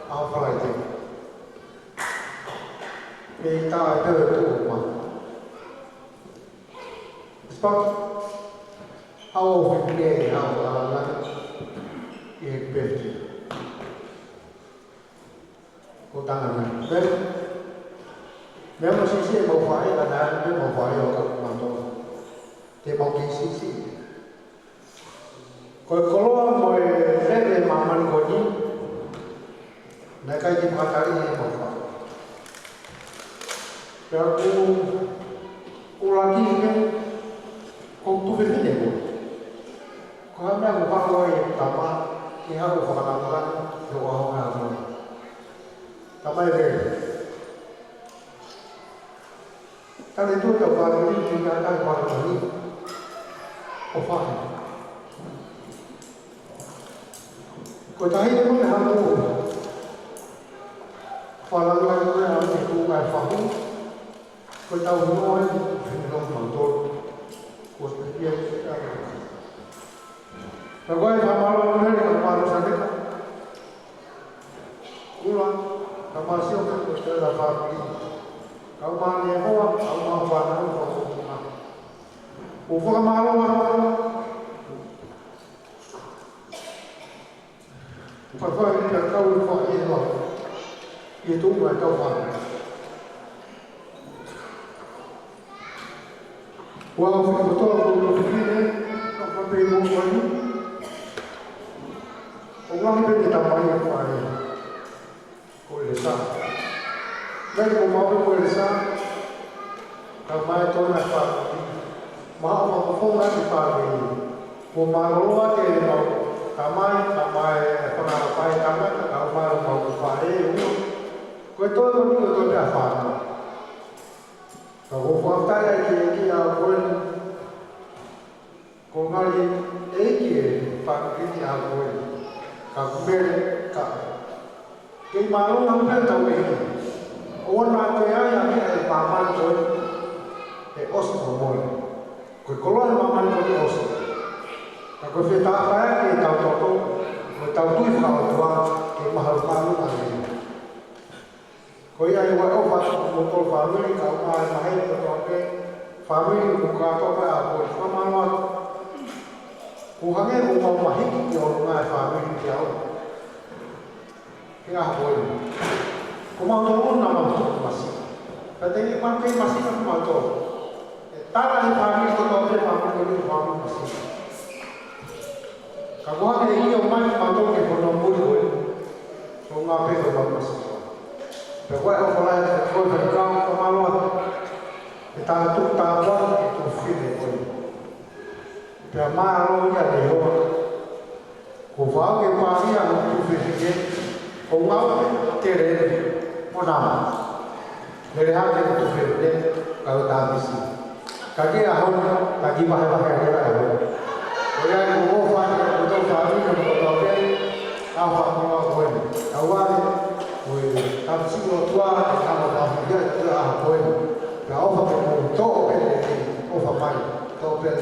ʻaho Falaite. Pea tā e pele tuʻu ma. Spak, ʻaho Fipine, ʻaho Falaite, e pefti. Ko tana na. Pea, meʻa mo sisi e mau fai, ka na, meʻa mau fai ʻo ka mato. Te mau kei sisi. Ko e koloa mo e fele māmani ko eni. Naʻe ʻikai ke fakatali e mau fai. Pea ku, ʻulaki ke, ko tu fefine ko. Ko ha meʻa ko pako ai e tama, ke haʻu fakalakalaka, ke ʻoaho ngā moni. Tamai vele. Tane tu tau pātoni, ki ngā kai pātoni. ʻO fahi. Ko tahi e mone hano. Fakalanga ko e hano e kū kai fahu. Ko tau no ai, hino ma tolu. Ko te pia ki a. Ka ko e fakamālō mo e ka mālō sa te ka. Kula, ka māsio ka ko te la fāmili. Ka u mane hoa, ka u mā fānau, ka u mā. ʻO fakamālō ma. Fakafai ni ka kau e fai e la. ʻI he tuʻu mai kau fai. Ua o fika kotoa ko lo fine, ka ka pe mo fai. ʻO lahi pē ke tamai e fai. Ko le sa. Mai ko mau ko le sa. Ka mai tona fai. Ma o ma ko fo ma ki fai. Ko mālōlō ake e mau, tamai, tamai, e fana fai tangata, ka ʻumaʻā e mau fai e ua. Ko e toe ko ni ko e toe pea fana. Ka ko fakatai ai ke ki a koe, ko ngali e ki e fana ki a koe. Ka kumele ka. Kei mālō na pea tau e. ʻO na te ai a mea e pāmani koe. E ʻosi ko mole. Ko e koloa e māmani ko e ʻosi. Ka ko e fetaʻa fai ake e tau toto. Ko e tau tui fakaʻotua. Ke mahalu mahalu a mea. Ko ia e ua ʻofa mo tolu fāmili ka ʻumaʻā e mahe ko tō pē. Fāmili ko kātoa pē a koe. Fakamālō atu. Ko hangē ko mau mahiki ki ʻolunga e fāmili ki au. He ʻaho ko eni. Ko mau tolu na mau tolu masi. Ka te ni mau kei masi na ko mau tolu. E tala e fāmili ko tau te fāmili ko ni fāmili masi. Ka ko e hā ke ʻio mai mautolu ki he fonua muli ko ē. Ko e ngaahi pē ko e mamahi. Pea ko e ʻofa lahi atu ko e faifekau, fakamālō atu. ʻE tā tuku tā kuata ki he tuofefine ko ē. Pea mālō ia ʻe Sihova. Ko e fāʻau ke pālia mo e tuofefine. Ko e ngāue tele eni. Mo nā. Lele hake ko e tuofefine, ka ko e tā misi. Ka ke ʻaho ni, ka kiʻi vahevahe ʻa e ʻaho ni. Ko ia ʻoku ou ʻofa atu ki he ʻOtua, fāmili mo e kotoa pē, ʻa e fakamālō ko eni. Ka ʻoku ou ʻofa atu ki he ʻOtua, ʻa e fakamālō ko eni. Ka ʻoku ou ʻofa atu ki he ʻOtua, ʻofa mai, ʻofa mai.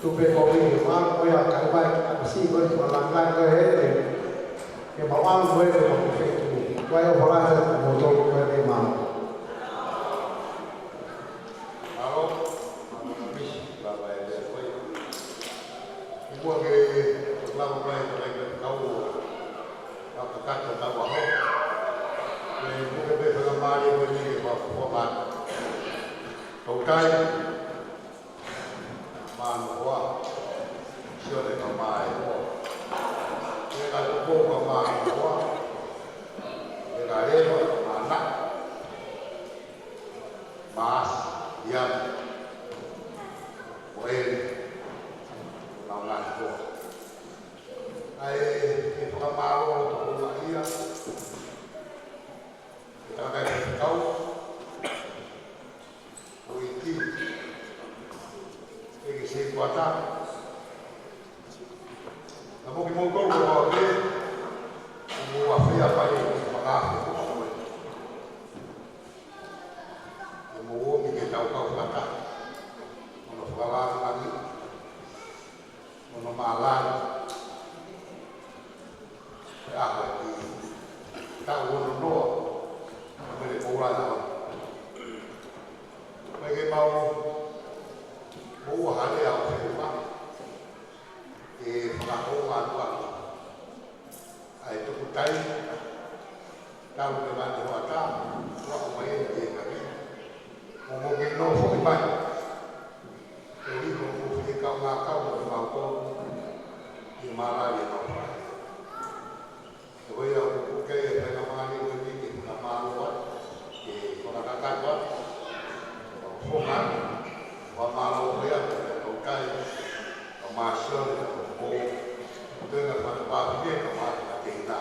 Tupe kovi, ʻalu ko ia, ka ʻi ai, ka si ko ia, ko e langilangi ko ē, ʻe mau ʻalu ko ē, ʻe mau fetuʻu. Ko ia ʻoku ou ʻofa atu kiate kimoutolu ko ē, ʻe mau. Mālō, mālō, misi, lava e lea ko ē. Kuo ke, lava mai, ka ʻi ai ka kau, ka kakato ka waho. Ke kuo ke pē fakamālō ko eni ke mau fua mata. Toutai. Mānoa. Sione ka Mānoa. Pea ka Tupou ka Mānoa. Pea ka Leva ka Māna. Maasi, Iana. Ko eni. Nau ngaahi koa. ʻA e, ke fakamālō atu ko ia. Ke takakai ke kau. Ko e ʻEiki. Ke ke se kuata. Ka mo kimoutolu kotoa pē, ʻoku mou ʻafio mai ʻi he fakaafe ko ē. ʻOku mou ō mai ke tau kau fakataha. Mo hono fakalāngilangi. Mo hono mālō. Pea ko e kiʻi taʻu ono noa, mo e koula na. Mai ke mau, mo ua hale au ke ma, ke fakahoa atu atu. ʻA e tuku tai, tau ke mate hoʻatā, ua ko mai e ke kaki. Mo mo ke nofo mai. Ke ui mo mo ke kau ngā kau mo ke mau kau, ke mālali e mau fai. Ko ia ʻoku ke fai ka mālie ko eni ke fakamālō atu, ke fakakakato atu, fakamālō atu, fakamālō ko ia ke tau kai, ka māsio le ka ko ko, ko e ngaahi fanga pāpine ka mā ka te ina,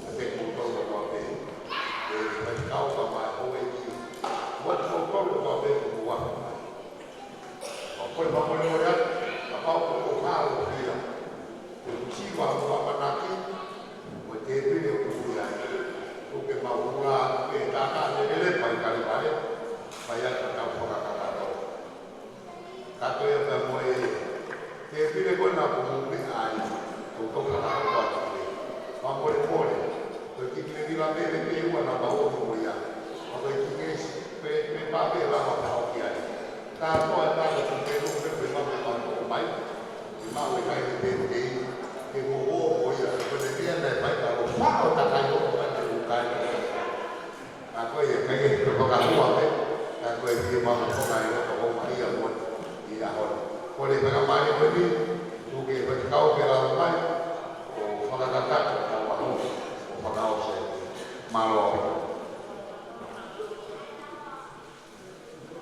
ka te koutou ka pē, ke fai kau ka mā e houʻeiki, ua te koutou ka pē ko ua. ʻO ko e fakamolemole atu, kapau ʻoku ke ʻaʻahi ia. Ko e kusiwa ʻoku ʻamanaki, ko e tēpile ʻoku ʻi ai. ʻOku ke mau hula atu pē tātā lelele pai kale pale, pai atu tau fakakakato. Kato ia pea mo e tēpile ko ena ʻoku mou meʻa ai, ʻoku tau fakakakato atu pē. Fakamolemole, ko e kiʻi vila pē pē ua na mau ʻomi mo ia. ʻO ko e kiʻi pē, pē pā pē lava ka ʻoki ai. Ka ko e taha ko e pē pē pē pā pē pā pē mai. ʻI maʻu e kai ni pē pē ke mo ō mo ia. Ko e meʻa naʻe fai ka lo faʻo takai o ko e kai. Ka ko ia kai e ke fakahua pē. Ka ko e pia maʻu ko kai o ko mai ia mo ia hon. Ko le fakamālō ko eni. Tuku ke faikau ke lava mai. ʻO fakakakato ka waho. ʻO fakaʻosi. Mālō.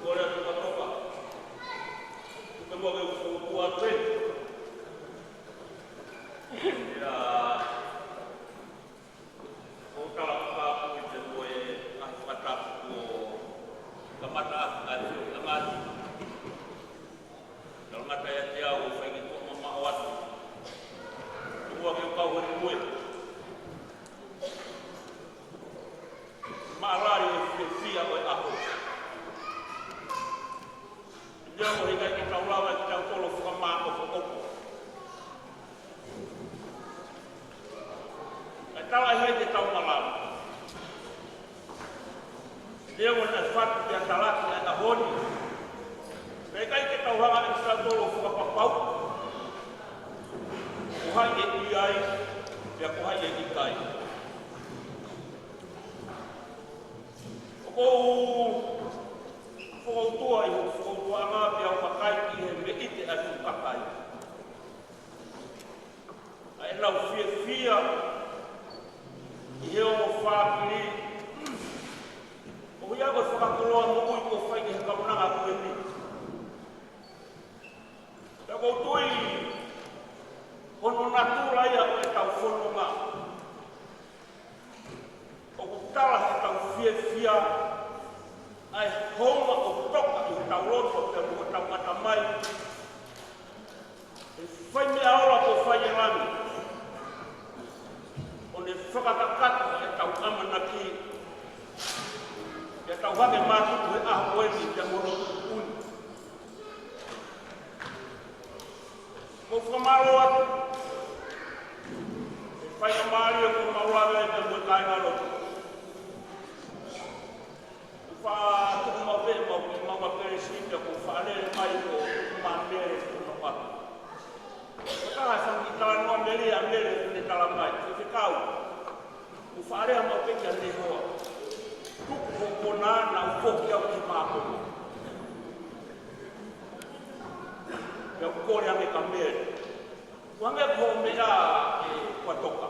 Kole atu ka toka. Tuku ke mo ke uku atu e. Ia, ʻo tala ka pui te mo e ngaahi fakatapu kuo kamata ʻa e fio ka ngati. Tala ngata ia te au ʻo fai ki tua mamaʻo atu. Tuku ke u kau honi mo e. Mālali e fiefia ʻo e ʻaho. Ia ʻoku ʻikai ke tau lava ke tau kolo fakamāʻopoʻopo. Kae talaʻehai ke tau malava. Ia ʻoku ʻikai fatu ke talaki ʻa e ʻaho ni. Pea ʻikai ke tau hanga ʻe kitautolu ʻo fakapapau ko hai ʻe ʻi ai, pea ko hai ʻe ʻikai. ʻOku ou fokoutua ʻi hoku fokoutuaʻanga pea u vakai ki he meʻite ʻa e fuʻu kakai. Nau fiefia ʻi he ongo fāmili. ʻOku ʻi ai ko e fakakoloa moʻui kuo fai ki he kaunanga ko eni. Pea ʻoku ou tui ko hono natula ia ʻo ʻetau fononga. ʻOku tala heʻetau fiefia ʻa e hounga ʻoku toka ʻi hotau loto pea mo hotau ʻatamai ʻe he fai meʻa ola kuo fai ʻe langi, ʻo ne fakakakato ʻetau ʻamanaki, ʻetau hake mātuku he ʻaho ko eni pea mo hono tuʻutuʻuni. ʻOku ou fakamālō atu he faingamālie kuo mau lave ai pea mo e kāingalotu. ʻOku ou faʻa tuku maʻu pē ʻemau, ʻemau kelesi pea ʻoku ou faʻa lele mai ko e māmele ko hono ʻapi. Ko e taha e fanga kiʻi talanoa meli ʻa mele ʻoku ne tala mai, Faifekau, ʻoku ou faʻa lea maʻu pē kia Nehoa. Tuku hoʻo kona naʻa ku foki au ki he mākona. Pea u kole ange kia mele. Kuo hangē ko hoʻo meʻa ē Kuatoka.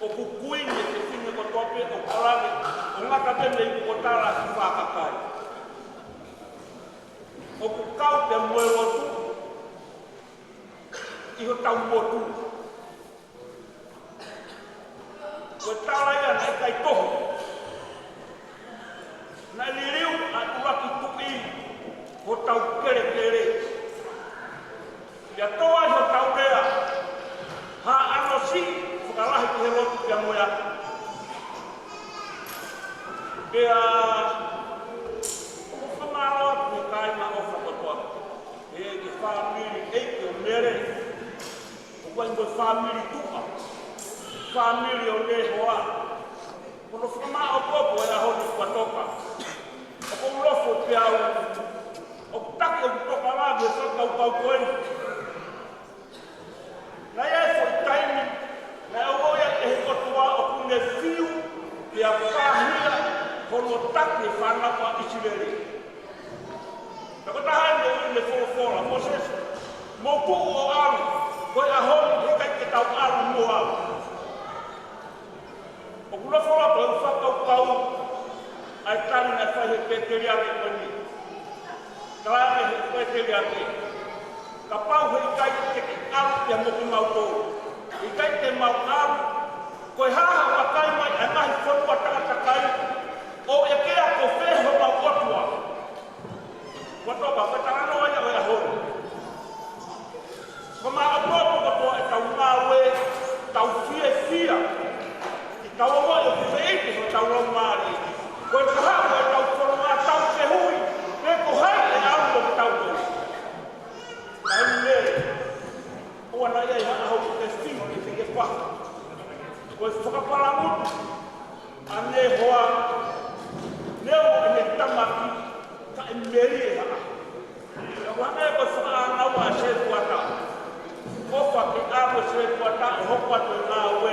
ʻOku kui mei he fefine kotoa pē ʻoku kalake, ʻo ngata pē mei kuo tala ki fā kakai. ʻOku kau pē mo e lotu ʻi hotau motu. Ko e tala ia naʻe ʻikai tohi. Naʻe liliu ʻa e ʻuluaki tuʻi hotau kelekele. Pea tō ai hotau lea, ha ʻano siʻi fakalahi ki he lotu pea mo e ʻapi. Pea ʻoku ou fakamālō atu he kāinga ʻofa kotoa. He ki he fāmili ʻeiki ʻo mele. ʻOku ʻi ai mo e fāmili tuʻa, fāmili ʻo Nehoa. Ko hono fakamāʻopoʻopo e ʻaho ni Kuatoka. ʻOku ou nofo pē au, ʻoku taki ʻeku tokanga ki he fakakaukau ko eni. Naʻe ʻi ai e foʻi taimi naʻe ʻoange ia ʻe he ʻOtua ʻoku ne fiu pea pāhia hono taki e fānau ʻa ʻIsileli. Pea ko e taha eni ʻoku ui ʻe he folofola, Mōsese, mou tuʻu ʻo ʻalu, ko e ʻaho ni he ʻikai ke tau ʻalu mo au. ʻOku nofo loto ʻeku fakakaukau ʻa e tali naʻe fai ʻe he pēteliake ko eni. Tala ange ʻe he pēteliake, kapau he ʻikai te ke ʻalu pea mo kimautolu, ʻikai te mau ʻalu, ko e hā haʻo vakai mai ʻa e ngaahi fonua takatakai, ʻo ʻeke ko fē homau ʻOtua? Kuatoka, ko e talanoa ia ʻo e ʻaho ni. Fakamāʻopoʻopo kotoa ʻetau ngāue, tau fiefia, ʻi heʻetau ongoʻi ʻoku feʻiloaki hotau laumālie. Ko e kahaʻu ʻetau fononga, tau fehuʻi, pe ko hai ʻe ʻalu mo kitautolu. Kae mele, ʻoua naʻa ʻi ai ha ʻaho ʻoku ke fiu ke ke fai. Ko e fakapalangutu ʻa Nehoa, neongo ʻene tamaki, ka ʻe melie ha ʻaho. Pea ʻoku hangē ko e fakaʻānaua ʻa e setuata. ʻOfa ke ʻalu e setuata ʻo hoko atu e ngāue,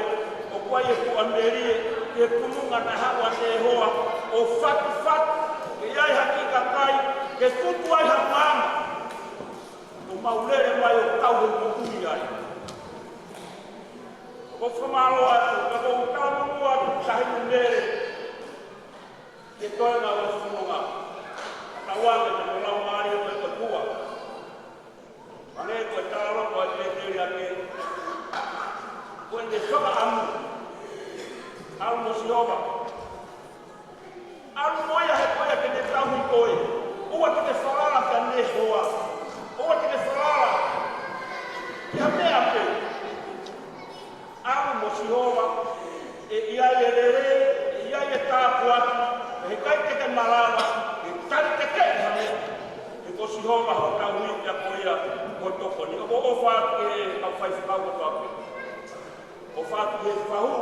ʻoku ʻi ai e tuʻamelie, ki he tuʻunga naʻe haʻu ai ʻa Nehoa, ʻo fatufatu, ke ʻi ai ha kiʻi kakai, ke tutu ai ha maama. ʻO mau lele mai ʻo kau he moʻui ai. ʻOku ou fakamālō atu, ka ʻoku ou talamonū atu ki he taʻahine mele, ke toe ngāue fononga. Tauange mo e laumālie ʻo e ʻOtua. Hangē ko e talaloto ʻa e pēteliake. Ko ʻene fakaʻamu. ʻAlu mo Sihova. ʻAlu mo ia he ko ia te ne tauhi koe. ʻOua te ke falala kia Nehoa. ʻOua te ke falala ki ha meʻa pē. ʻAlu mo Sihova, ʻe ʻi ai e lelei, ʻe ʻi ai e tāpuaki, ʻe ʻikai te ke malava, ʻe tali tekeʻi ha meʻa. He ko Sihova ho tauhi pea ko ia ho tokoni. ʻOku ou ʻofa atu ki he kau faifekau kotoa pē. ʻOfa atu ki he fahu,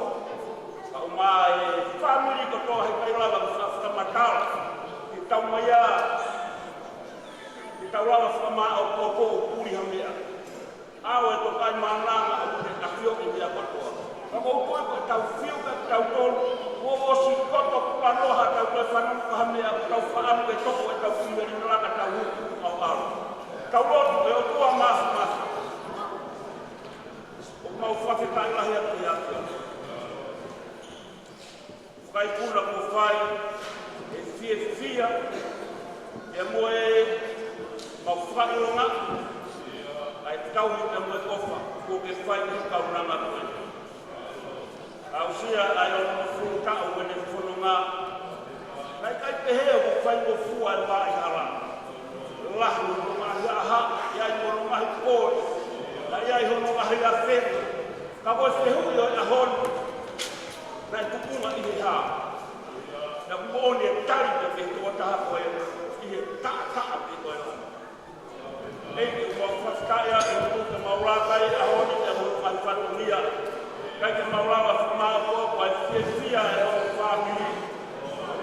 kae ʻumaʻā e fāmili kotoa he ʻikai lava ke fakafakamatala. Ke tau mai ā, ke tau lava fakamāʻopoʻopo ʻo puli ha meʻa. ʻAo e tokaimaʻananga ʻoku ne ʻafioʻi e meʻa kotoa. Ka ʻoku ou tui ko ʻetau fiu kia kitautolu, kuo ʻosi koto kulanoa haʻatau toe fanongo ki ha meʻa, ʻoku tau faʻa ʻalu ke toko ʻetau kiʻi melinalaka tau huku ʻo ʻalu. Tau lotu. ʻE ʻOtua Māfimafi, ʻoku mau Fakalahi atu ia kia. Fakaipuna kuo fai, ʻe fiefia, ʻe mo e mau fakaʻilonga, ʻa e tauhi ʻa mo e ʻofa, kuo ke fai ʻi he kaunanga ko ē. Aʻusia ʻa e ono fulu taʻu ʻene fononga. Naʻe ʻikai pehē ʻoku faingofua e vaʻa hala. Lahi hono ngaahi ʻaha, ʻi ai hono ngaahi pō, naʻe ʻi ai hono ngaahi afeni. Ka ko e fehuʻi ʻo e ʻaho ni, naʻe tupunga ʻi he hā? Naʻe moʻoni e tali pē ki he tokotaha ko ē, ʻi he taʻataʻa pē ko ē. ʻEiki, ʻoku mau fakafetaʻi atu ʻi he mau laka ʻi he ʻaho ni, ʻi he mau fatongia. ʻIkai ke mau lava fakamāʻopoʻopo ʻa e fiefia ʻa e fāmili.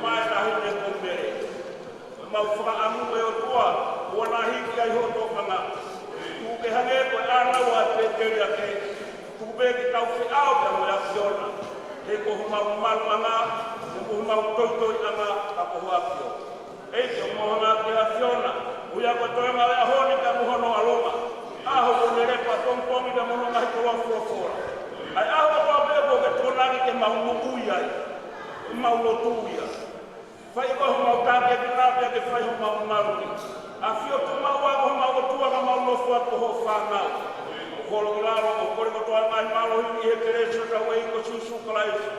Mai tahi ne ko Mele. Mau fakaʻamu ʻe ʻOtua, ʻoua naʻa hiki ai hoʻo tokanga. Tuku ke hangē ko e ʻānaua ʻa Pēteli ake. Tuku pē ke tau feʻao pea mo e ʻAfiona. He ko homau maluʻanga, he ko homau toitoiʻanga, ka ko ho ʻAfio. ʻEiki, ʻoku mau hanga ki he ʻAfiona, ʻoku ʻi ai ko e toenga ʻo e ʻaho ni pea mo hono ʻalunga. ʻAho ko ē ne lepa pongipongi pea mo hono ngaahi koloa folofola. ʻA e ʻaho kotoa pē kuo ke tokonaki ke mau moʻui ai. Mau lotu ia. Fai ko homau tākiekina pea ke fai homau maluʻi. ʻAfio Tuʻi maʻu ā ko homau ʻOtua ka mau nofo atu ko hoʻo fānau. ʻOku holo ki lalo ʻo kole kotoa e ngaahi mālohi ʻi he kelesi ʻa hotau ʻEiki ko Sīsū Kalaisi.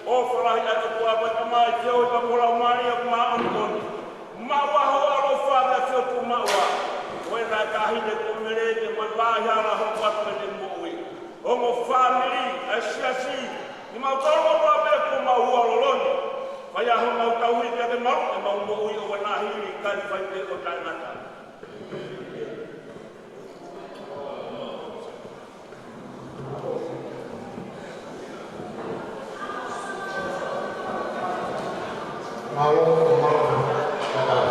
ʻOfa lahi ʻa e ʻOtua ko e Tamai, feohi pea mo e Laumālie ʻoku māʻoniʻoni. Maʻu ā hoʻo ʻaloʻofa ʻAfio Tuʻi maʻu ā. Ko e naʻe taʻahine ko Mele ke mo e vaʻa hala hoko atu ʻene moʻui. Ongo fāmili, ʻa e siasi, ni mau tau kotoa pē kuo mau ua loloni. Fai ā homau tauhi pea ke mau, ʻe mau moʻui ʻo wana hili kae fai pē ʻo taʻengata.